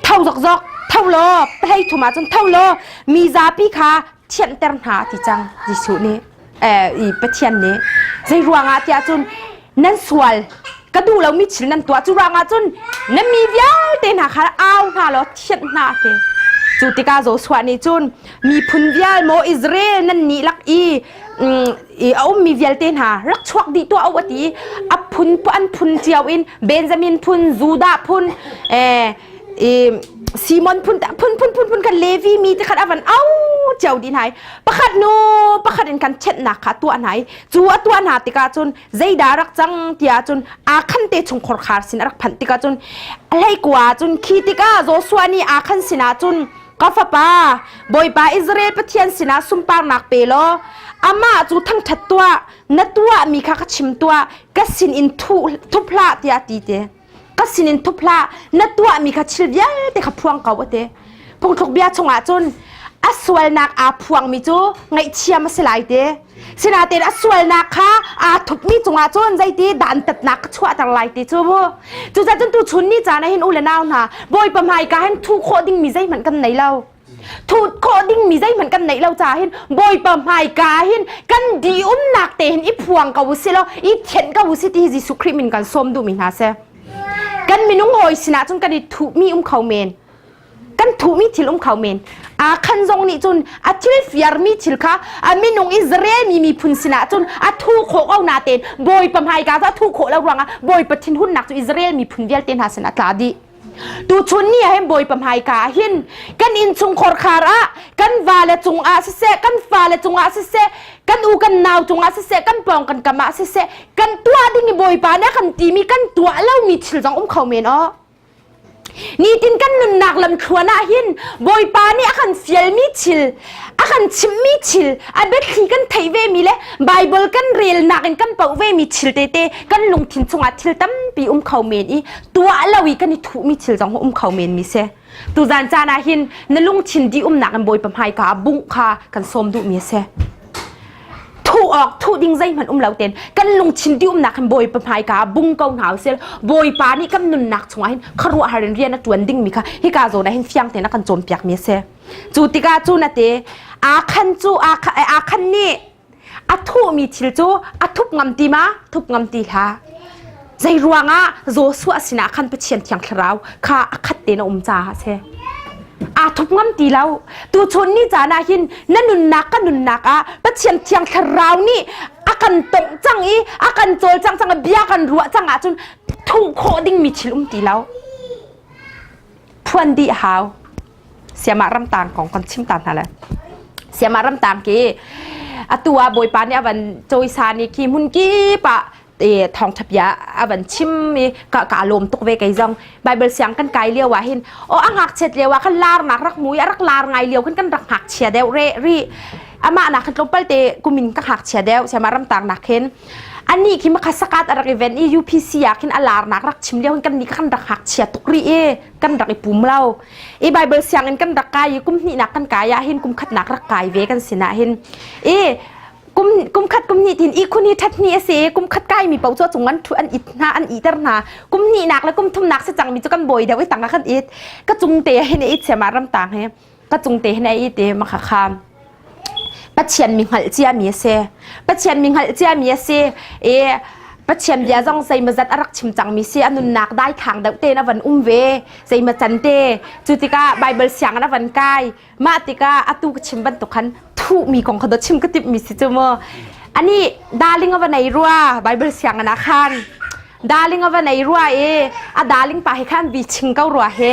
tho zokzok tho law hlei thum ah cun tho law mi zapi kha thianhter hna ti cang Jesuh nih i Pathian nih zei ruangah tiah cun nan sual ka duh lomi thil nan tuah cu ruangah cun na mi vialte hna kha au hna law thianh hna ti cu tikah Joshua nih cun miphun vial maw Israel nan nih lak i i a ummi vialte hna rak chuak dih tuah u a ti a phun an phun cio in Benjamin phun Judah phun i Simon phun phun phun phun phun kan Levi mi te khat avan au cio din hai pakhat nu pakhat in kan chetnak kha tuah hna i cu a tuah hna tikah cun zeidah rak cang tiah cun Akhan te chung khorkhar sin a rak phanh tikah cun hleikua cun khi tikah Joshua nih Akhan sinah cun ka fapa Bawipa Israel Pathian sinah sunparnak pe law amah cu thangṭhat tuah na tuahmi kha ka chim tuah ka sin in thup hlah tiah ti te ka sinin thup hlah na tuahmi kha thil vialte kha phuang ko a ti phungthluk bia chungah cun. A sualnak aa phuangmi cu ngaihthiam a si lai ti. Sinain a sualnak kha aa thupmi cungah cun zeiti dantatnak ka chuahter lai ti cu mu. Cucaah cun tuchun ni caan ah hin u le nau hna Bawipa hmaika hin thu khawh dingmi zeihmanh kan nei lo. Thuh khawh dingmi zeihmanh kan neih lo caah hin Bawipa hmaika hin kan dih-umnak te hin i phuang ko u sih law i thianh ko u sih ti hi Jesuh Khrih min kan sawm duhmi hna si. Kan minung hawi sinah cun kan i thuhmi um kho men. Kan thuhmi thil um kho men. Aa khan zong nih cun a thil fiarmi thil kha a minung Israel mi miphun sinah cun a thu khawh ko natein Bawipa hmaika cu a thuh khawh lo ruangah Bawipa thinhunnak cu Israel miphun vialte hna sinah a tla dih. Tuchun ni ah hin Bawipa hmaika ah hin kan innchungkhar khar ah kan vale cungah siseh kan fale cungah siseh kan u kan nau cungah siseh kan pawng kan kam ah siseh kan tuah ding i Bawipa nih a kan timi kan tuah lomi thil zong um kho men aw. Nitin kan nunnak lamthluan ah hin Bawipa nih a kan fialmi thil a kan chimhmi thil a biathli kan theih vemi le Bible kan relnak in kan poh vemi thil tete kan lungthin chungah thil tampi um kho men i tuah lo i kan i thuhmi thil zong um kho men mi si. Tuzan caan ah hin na lungthin di umnak in Bawipa hmaika ah bungh kha kan sawm duhmi a si. Thuh awk thuh ding zeihmanh um lo ten kan lungthin di umnak hin Bawipa hmaika ah bung ko hna usih. Bawipa nih kan nunnak chungah hin khuaruahhar in rian a ṭuan dingmi kha hika zawn ah hin fiang tein a kan cawnpiak mi a si. Cu tikah cu na te aa khan cu aa khan nih a thuhmi thil cu a thup ngam ti ma thup ngam ti hlah zei ruangah Joshua sinah khan Pathian thiang thlarau kha a khat tein a um caah a si aa thup ngam ti lo tuchun ni caan ah hin na nunnak ka nunnak ah Pathian thiang thlarau nih a kan tongh cang i a kan cawl cang cang bia kan ruah cang ahcun thuh khawh dingmi thil um ti lo phuan dih hau Siamah ramtang kong kan chim ta hna le. Siamah ramtang ki atu ah Bawipa nih a van cawisan i khi hmun kip ah e thawngtha bia a van chim i ka ka lawm tuk ve kei zong Bible siang kan kai lio ah hin o a ngakchiat lio ah khan lar nak rak mui a rak lar ngai lio khan kan rak ngakchia deuh re ri amah nak khan tlawmpal te kumin ka ngakchia deuh siamah ramtang nak hin ani khi makha sakat a rak event i UPC ah khin a lar nak rak chim lio hin kan ni kan rak ngakchia tuk ri i kan rak i pum lo i Bible sianginn kan rak kai i kum hnihnak kan kai ah hin kum khatnak rak kai ve kan sinah hin i kum kum khat kum hnih tin i khun hi that hnih a si kum khat kai mi paoh cu cung an thu an it hna an iter hna kum hnihnak le kum thumnak si cang mi cu kan bawi deuh i tang ah kan it ka cung te hin it siama ram tang he ka cung te hin i te ma kha kha Pathian mi hngalh cia mi a si. Pathian mi hngalh cia mi a si. I Pathian bia zong zeimazat a rak chim cangmi si a nunnak daithlang deuh tein a van um ve zeima can te cu tikah Bible siang a van kai mah tikah atu ka chim bantuk khan thuhmi kong kha do chim ka timh mi si cu mu ani darling a va nei rua Bible siang ah khan Darling a va nei rua i a darling pa he khan vi ching ko rua he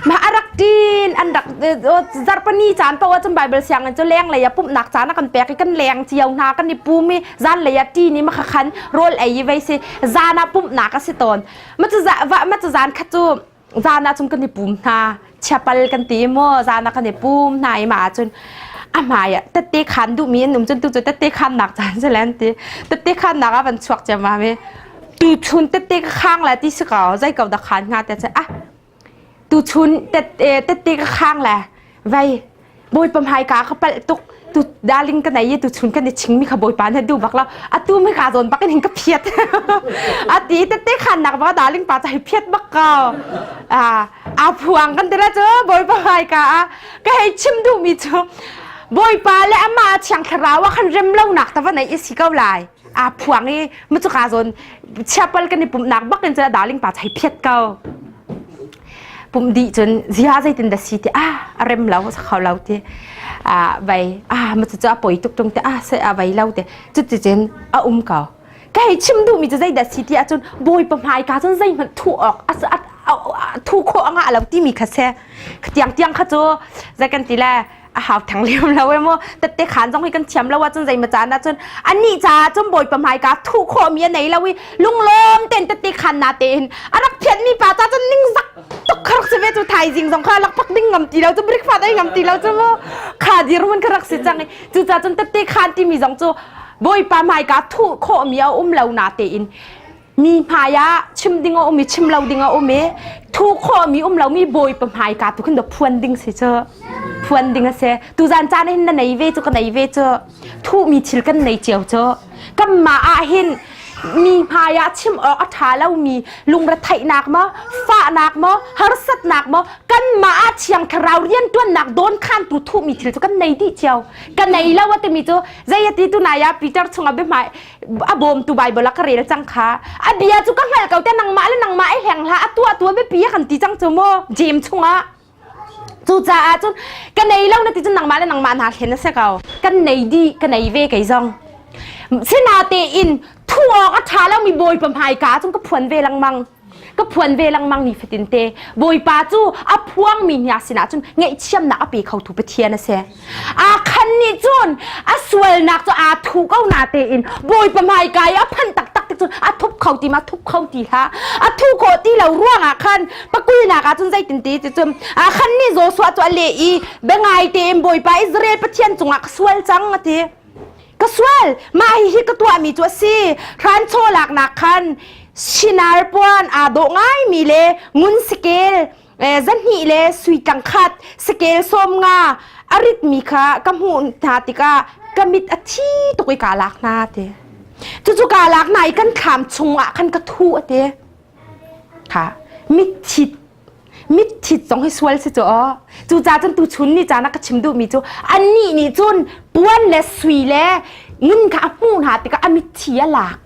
ma a rak tin an rak zarpani caan paoh ah cun Bible sianginn cu leng lei ah pumhnak caan a kan pek i kan leng cio hna kan i pum i zan lei ah ṭin i ma kha khan rawl ei i vei si zan ah pumhnak a si tawn ma cu ma cu zan khat cu zan ah cun kan i pum hna chiapal kan ti maw zan ah kan i pum hna i mah ahcun a hmai ah tette khan duhmi an um cun tu cu tette khannak caan si len ti tette khannak ah van chuak ciammam i tuchun tette ka khang la ti si ko zei ko dah khan hnga te ah tuchun tette ka khang la Vei, Bawipa hmaika ka palh tuk. Tu darling ka nei i tuchun kan i chingmi kha Bawipa na duh bak lo. Atu mi ka zawn bak in hin ka phiat. Ati tette khan nak ba darling pa ca hi phiat bak ko. Ah, a phuang kan tira cu Bawipa hmaika ah ka hei chim duh mi cu Bawipa le amah thiang thlarau ah khan rem lo nak ta va nei i si ko lai. A phuang i mu cu ka zawn chiapal kan i pumhnak bak in cun darling pa ca hi phiat ko. Pumh dih cun zia zeitin dah si ti ah a rem lo a kho lo ti ah vai ah ma cu a poi tuk tung te ah se a vai lo te cuticun a um ko ka hei chim duhmi cu zeidah si ti ahcun bawipa hmaika cun zeihmanh thuh awk thu khawh a ngah lo timi kha se tiang tiang kha cu zei kan ti le a hau thang liam lo e mu tette khan zong hi kan thiam lo ahcun zeima caan ahcun anih caah cun bawipa hmaika thuh khawhmi a nei lo i lunglawm ten tette khan na tein a rak phiatmi pa ca cun ningzak tuk kha rak si ve cu thaizing zong kha lakphak ding ngam ti lo cu breakfast ei ngam ti lo cu mu kha dirhmun kha rak si cang i cucaah cun tette khan timi zong cu bawipa hmaika thuh khawhmi a um lo na tein mi hmai ah chim ding a um i chim lo ding a um i thu khawhmi um lomi bawipa hmaika tu khin da phuan ding si cu. Phuan ding a si. Tuzan caan hin na nei ve cu ka nei ve cu. Thuhmi thil kan nei cio cu. Kanmah ah hin mi hmai ah chim awk a ṭha lomi lungretheihnak maw, fahnak maw, harsatnak maw, kanmah ah thiang thlarau rianṭuannak dawnkhantu thuhmi thil cu kan nei dih cio. Ka nei lo a timi cu zei a ti tu nai ah Peter chungah biahmai a bawmtu Bible ah ka rel cang kha. A bia cu ka hngalh ko te nangmah le nangmah i hleng hlah a tuah tu a biapi a kan ti cang cu mu James chungah. Cucaah cun ka nei lo na ti cun nangmah le nangmah naa thlen a si ko. Kan nei dih, ka nei ve kei zong. Sinatein thu awk a ṭha lomi Bawipa hmaika cun ka phuan ve lengmang. Ka phuan ve lengmang ni fatin te. Bawipa cu a phuangmi hna sinah cun ngaihchiamnak a pe khotu Pathian a si. Aa khan nih cun a sualnak cu aa thu ko na tein Bawipa hmaika i a phanh taktak tik cun a thup kho ti ma thup kho ti hlah. A thu khawh ti lo ruangah khan pakulnak ah cun zeitin ti ti cun aa khan nih Joshua cu a leh i biangai tein Bawipa Israel Pathian cungah ka sual cang a ti. Ka sual mah hihi ka tuahmi cu a si. Hranchaw laknak khan Shinar puan aa dawh ngaimi le ngun sikel zahnih le sui tlang khat sakel sawm nga a ritmi kha ka hmuh hna tikah ka mit a thi tuk i kaa lak hna ti cucu kaa lak hna i kan thlam chungah khan ka thu a ti kha mitthit mitthit zong hi sual si cu aw cucaah cun tuchun ni caan ah ka chim duhmi cu annih nih cun puan le sui le ngun kha a hmuh hna tikah a mitthi a lak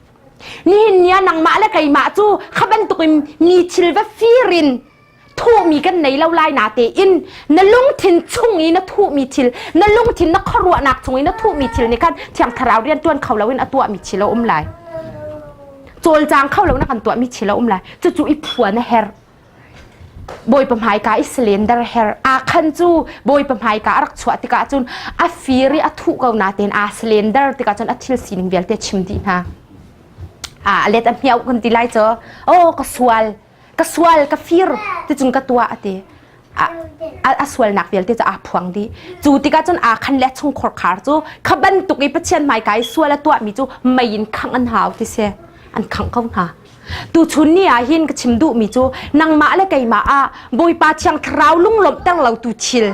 Nihin ni ah nangmah le keimah cu kha bantukin mi thil va fir in thuhmi kan nei lo lai na tein na lungthin chung i na thuhmi thil na lungthin na khuaruahnak chung i na thuhmi thil nih khan thiang thlarau rian tuan kho loin a tuahmi thil a um lai cawlcang kho lo na kan tuahmi thil a um lai cucu i phuan a herh Bawipa hmaika i cylinder her aa khan cu Bawipa hmaika a rak chuah tikah cun a fir i a thuh ko natein aa cylinder tikah cun a thil sining vialte chim dih hna. A let a hmiau kan ti lai cu oh ka sual ka sual ka fir ticun ka tuah a ti. A, a sualnak vialte cu aa phuang dih. Cu tikah cun aa khan le chungkhar khar cu kha bantuk i Pathian hmaika i sual a tuahmi cu mei in khangh an hau ti si. An khangh ko hna. Tuchun ni ah hin ka chim duhmi cu nangmah le keimah ah Bawipa Thiang Thlarau lunglawmhter lotu thil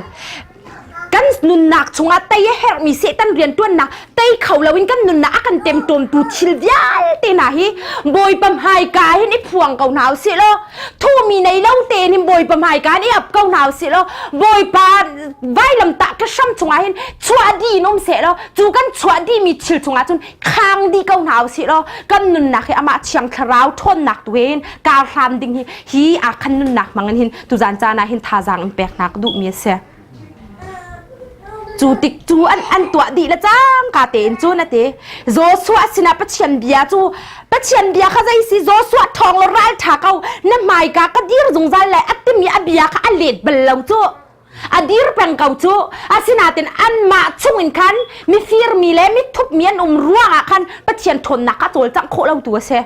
kan nunnak chungah tei a herhmi Satan rianṭuannak tei kho loin kan nunnak a kan temṭawmtu thil vialte hna hi Bawipa hmaika hin i phuang ko hna usih law thumi nei lo tein hin Bawipa hmaika hin i ap ko hna usih law Bawipa vailamtah ka hram chungah hin chuah dih in um seh law cu kan chuah dihmi thil chungah cun khang dih ko hna usih law kan nunnak hi amah thiang thlarau ṭhawnnak tu in kar hram ding hi hi aa khan nunnak hmang in hin tuzan caan ah hin thazaang in pek hna ka duhmi a si cu tik cu an an tuah dih le cangka tein cun a ti Joshua sinah Pathian bia cu Pathian bia kha zei si Joshua ṭhawng law ral ṭha ko na hmaika ka dir zungzal lai a timi a bia kha a let bal lo cu a dir peng ko cu asinain anmah chungin khan mifir mi le mithup mi an um ruangah khan Pathian ṭhawnnak kha cawlcangh khawh lo tu a si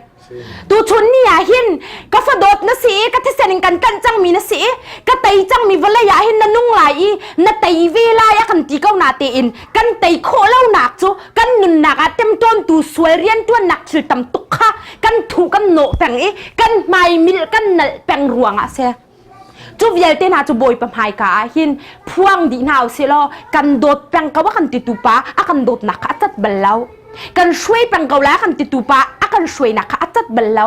tuchun ni ah hin ka fadawt na si i ka thisen in kan tlanh cangmi na si i ka tei cangmi vawlei ah hin na nung lai i na tei ve lai a kan ti ko na tein kan tei khawh lonak cu kan nunnak ah temtawntu sual rianṭuannak thil tam tuk kha kan thuh kan nawh peng i kan hmai milh kan nalh peng ruangah a si Cu vialte hna cu Bawipa hmaika ah hin phuang dih hna usih law kan dawt peng ko a kan titu pa a kan dawtnak kha a cat bal lo. Kan hruai peng ko lai a kan titu pa a kan hruainak kha a cat bal lo.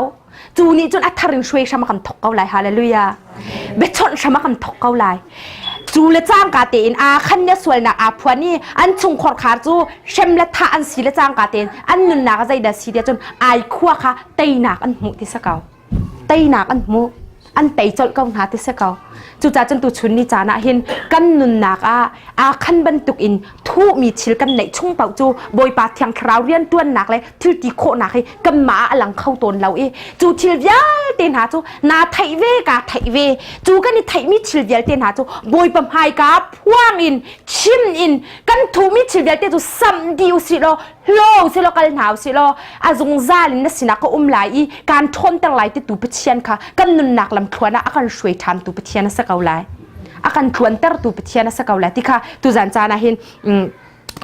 Cu nih cun a thar in hruai hram a kan thok ko lai. Hallelujah. Biachawnh hram a kan thok ko lai. Cu le cangka tein aa khan le sualnak aa phuan i an chungkhar khar cu hrem le thah an si le cangka tein an nunnak a zeidah si tiah cun ai khua kha teinak an hmuh ti si ko. Teinak an hmuh an tei colh ko hna ti si ko cucaah cun tuchun ni caan ah hin kan nunnak ah aa khan bantuk in thuhmi thil kan neih chung paoh cu Bawipa Thiang Thlarau rianṭuannak le thil ti khawhnak hi kanmah ah a lang kho tawn lo i cu thil vialte hna cu naa theih ve kaa theih ve cu kan i theihmi thil vialte hna cu Bawipa hmaika phuang in chim in kan thuhmi thil vialte cu samh dih usih law hlaw usih law kal hna usih law a zungzal in na sinah ka um lai i kaan ṭhawnter lai titu Pathian kha kan nunnak lamthluan ah a kan hruai ṭhantu Pathian a si ko lai a kan tluantertu Pathian a si ko lai ti kha tuzan caan ah hin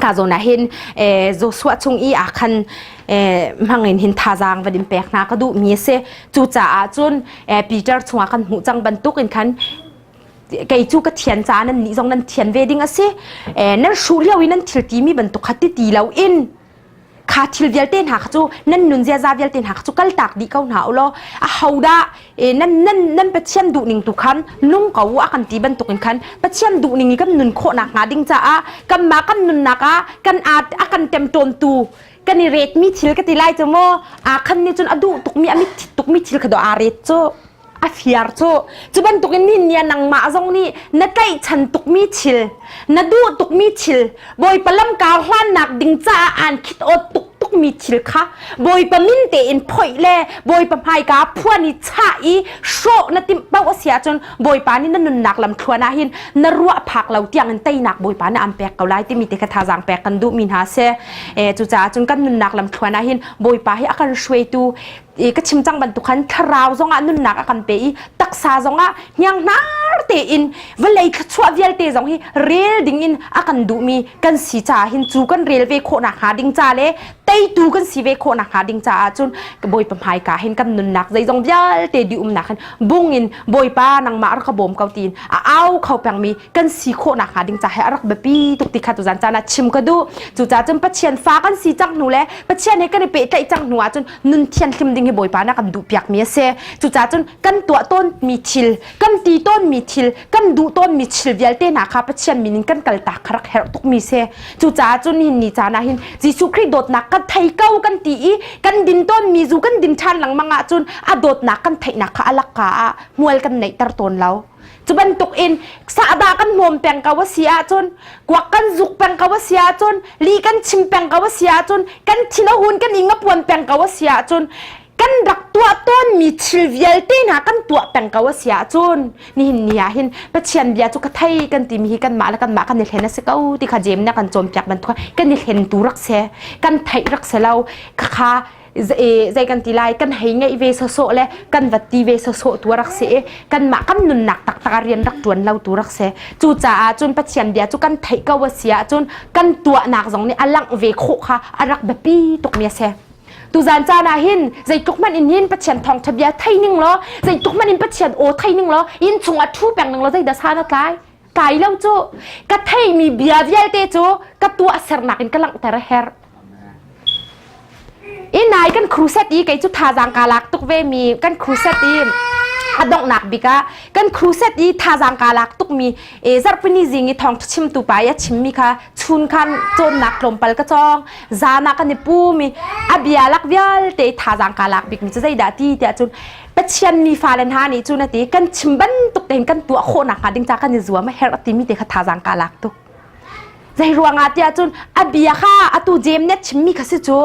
ka zawn ah hin Joshua chung i ah khan hmangin hin thazaang van in pek hna ka duhmi a si cucaah cun Peter chungah kan hmuh cang bantuk in khan. Kei cu ka thian caah nan nih zong nan thian ve ding a si. Nan hruh lio i nan thil timi bantuk kha ti ti loin kha thil vialte hna kha cu nan nun ziaza vialte hna kha cu kaltak dih ko hna u law a hodah nan nan nan Pathian duhning tu khan nung ko u a kan ti bantukin khan Pathian duhning i kan nun khawhnak hnga ding caah kanmah kan nunnak ah kan a kan temtawntu kan i retmi thil ka ti lai cu maw aa khan nih cun a duh tukmi a mit tukmi thil kha do aa ret cu a fiar cu. Cu bantukin nihin ni ah nangmah zong nih na tlaihchan tukmi thil, na duh tukmi thil, Bawipa lamkar hlannak ding caah aan khit awt tuk tukmi thil kha Bawipa min tein phoih le Bawipa hmaika phuan i chah i hrawh na timh paoh a si ahcun Bawipa nih na nunnak lamthluan ah hin na ruah phak lo tiang in teinak Bawipa nih aan pek ko lai timi te kha thazaang pek kan duhmi hna si. Cucaah cun kan nunnak lamthluan ah hin Bawipa hi a kan hruaitu i ka chim cang bantuk khan thlarau zongah nunnak a kan pe i taksa zongah hnianghnar tein vawlei thluachuah vialte zong hi rel ding in a kan duhmi kan si caah hin cu kan rel ve khawhnak hnga ding ca le teitu kan si ve khawhnak hnga ding caah cun Bawipa hmaika hin kan nunnak zeizong vialte di umnak hin bung in Bawipa nangmah rak ka bawm ko tiin a au kho pengmi kan si khawhnak hnga ding ca he a rak biapi tuk ti kha tuzan caan ah chim ka duh. Cucaah cun Pathian fa kan si cang hnu le Pathian he kan i pehtlaih cang hnu ahcun nun thianhlim ding hi Bawipa nih a kan duhpiakmi a si. Cucaah cun kan tuah tawnmi thil, kan ti tawnmi thil, kan duh tawnmi thil vialte hna kha Pathian min in kan kaltak kha rak herh tukmi si. Cucaah cun nihin ni caan ah hin Jesuh Khrih dawtnak kan thei ko kan ti i kan din tawnmi zu kan din ṭhan lengmang ahcun a dawtnak kan theihnak kha a lakka ah hmual kan neihter tawn lo. Cu bantuk in sahdah kan hmawm peng ko a si ahcun, kuak kan zuk peng ko a si ahcun, li kan chim peng ko a si ahcun, kan thin a hun kan ing a puan peng ko a si ahcun, kan rak tuah tawnmi thil vialte hna kan tuah peng ko a si ahcun nihin ni ah hin Pathian bia cu ka thei kan timi hi kanmah le kanmah kan i hlen a si ko ti kha Jeim nih a kan cawnpiak bantuk kan i hlen tu rak si kan theih rak si lo khakha zei kan ti lai kan hei ngeih ve sawsawh le kan va ti ve sawsawh tu rak si i kanmah kan nunnak taktak a rian rak ṭuan lo tu rak si. Cucaah cun Pathian bia cu kan theih ko a si ahcun kan tuahnak zong nih a langh ve khawh kha a rak biapi tukmi a si. Tuzan caan ah hin zeitluk hmanh in hin Pathian thawngṭha bia thei ning law zeitluk hmanh in Pathian aw thei ning law inn chung ah ṭhu peng ning law zeidah san a tlai? Tlai lo cu. Ka theihmi bia vialte cu ka tuah sernak in ka langhter a herh. I nai kan crusade i kei cu thazaang kaa lak tuk ve mi kan crusade i a donghnak bik ah kan crusade i thazaang kaa lak tuk mi e zarhpini zing i thawngṭha chimtu pa i a chimmi kha chun khan cawnnak tlawmpal ka cawng zan ah kan i pum i a bia lak vialte thazaang kaa lak bik mi cu zeidah ti tiah cun Pathian mi fale hna nih cun a ti kan chim bantuk tein kan tuah khawh nakhnga ding ca kan i zuam a herh timi te kha thazaang kaa lak tuk. Zei ruangah tiah cun a bia kha atu Jeim nih a chimmi kha si cu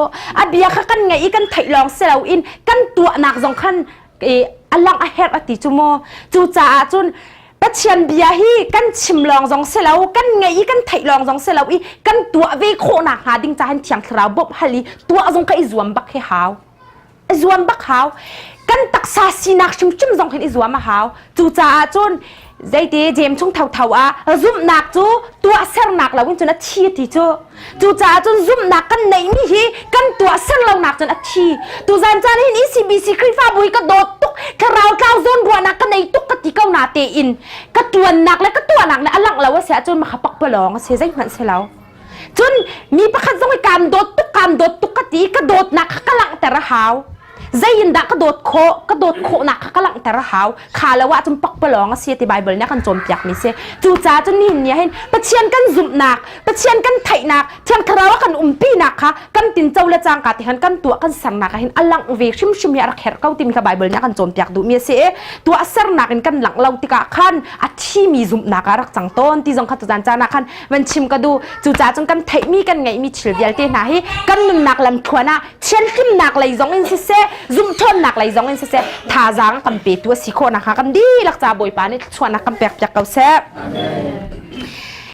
a bia kha kan ngaih i kan theih lawng si loin kan tuahnak zong khan a langh a herh a ti cu mu. Cucaah cun Pathian bia hi kan chim lawng zong si lo kan ngaih i kan theih lawng zong si lo i kan tuah ve khawhnak hnga ding caah hin Thiang Thlarau bawmh hal i tuah zong ka i zuam bak hi hau. I zuam bak hau. Kan taksa sinak hrimhrim zong hin i zuam a hau. Cucaah cun zeiti James chung thotho ah zumhnak cu tuahsernak loin cun a thi ti cu. Cucaah cun zumhnak kan neihmi hi kan tuahser lonak cun a thi. Tuzan caan hin ECBC Khrihfabu hi ka dawt tuk, thlarau tlau zawn ruahnak ka nei tuk ka ti ko na tein ka tuannak le ka tuahnak le a langh lo a si ahcun maka pakpalawng a si zeihmanh si lo. Cun mi pakhat zong hi kaan dawt tuk kaan dawt tuk ka ti ka dawtnak kha ka langhter a hau. Zei in dah ka dawt khawh ka dawt khawhnak kha ka langhter a hau. Kha lo ahcun pakpalawng a si ti Baibal nih a kan cawnpiak mi si. Cucaah cun nihin ni ah hin Pathian kan zumhnak, Pathian kan theihnak, Thiang Thlarau a kan umpinak kha kan tinco le cangka te khan kan tuah kan sernak ah hin a langh ve hrimhrim hi a rak herh ko timi kha Baibal nih a kan cawnpiak duhmi a si i tuah sernak in kan langh lo tikah khan a thimi zumhnak ah rak cang tawn ti zong kha tuzan caan ah khan van chim ka duh. Cucaah cun kan theihmi kan ngeihmi thil vialte hna hi kan nunnak lamthluan ah thianhlimnak lei zong in siseh zumhthawnnak lei zong in siseh thazaang kan petu a si khawh nakhnga kan dihlak ca Bawipa nih thluachuahnak kan pek piak ko seh. Amen.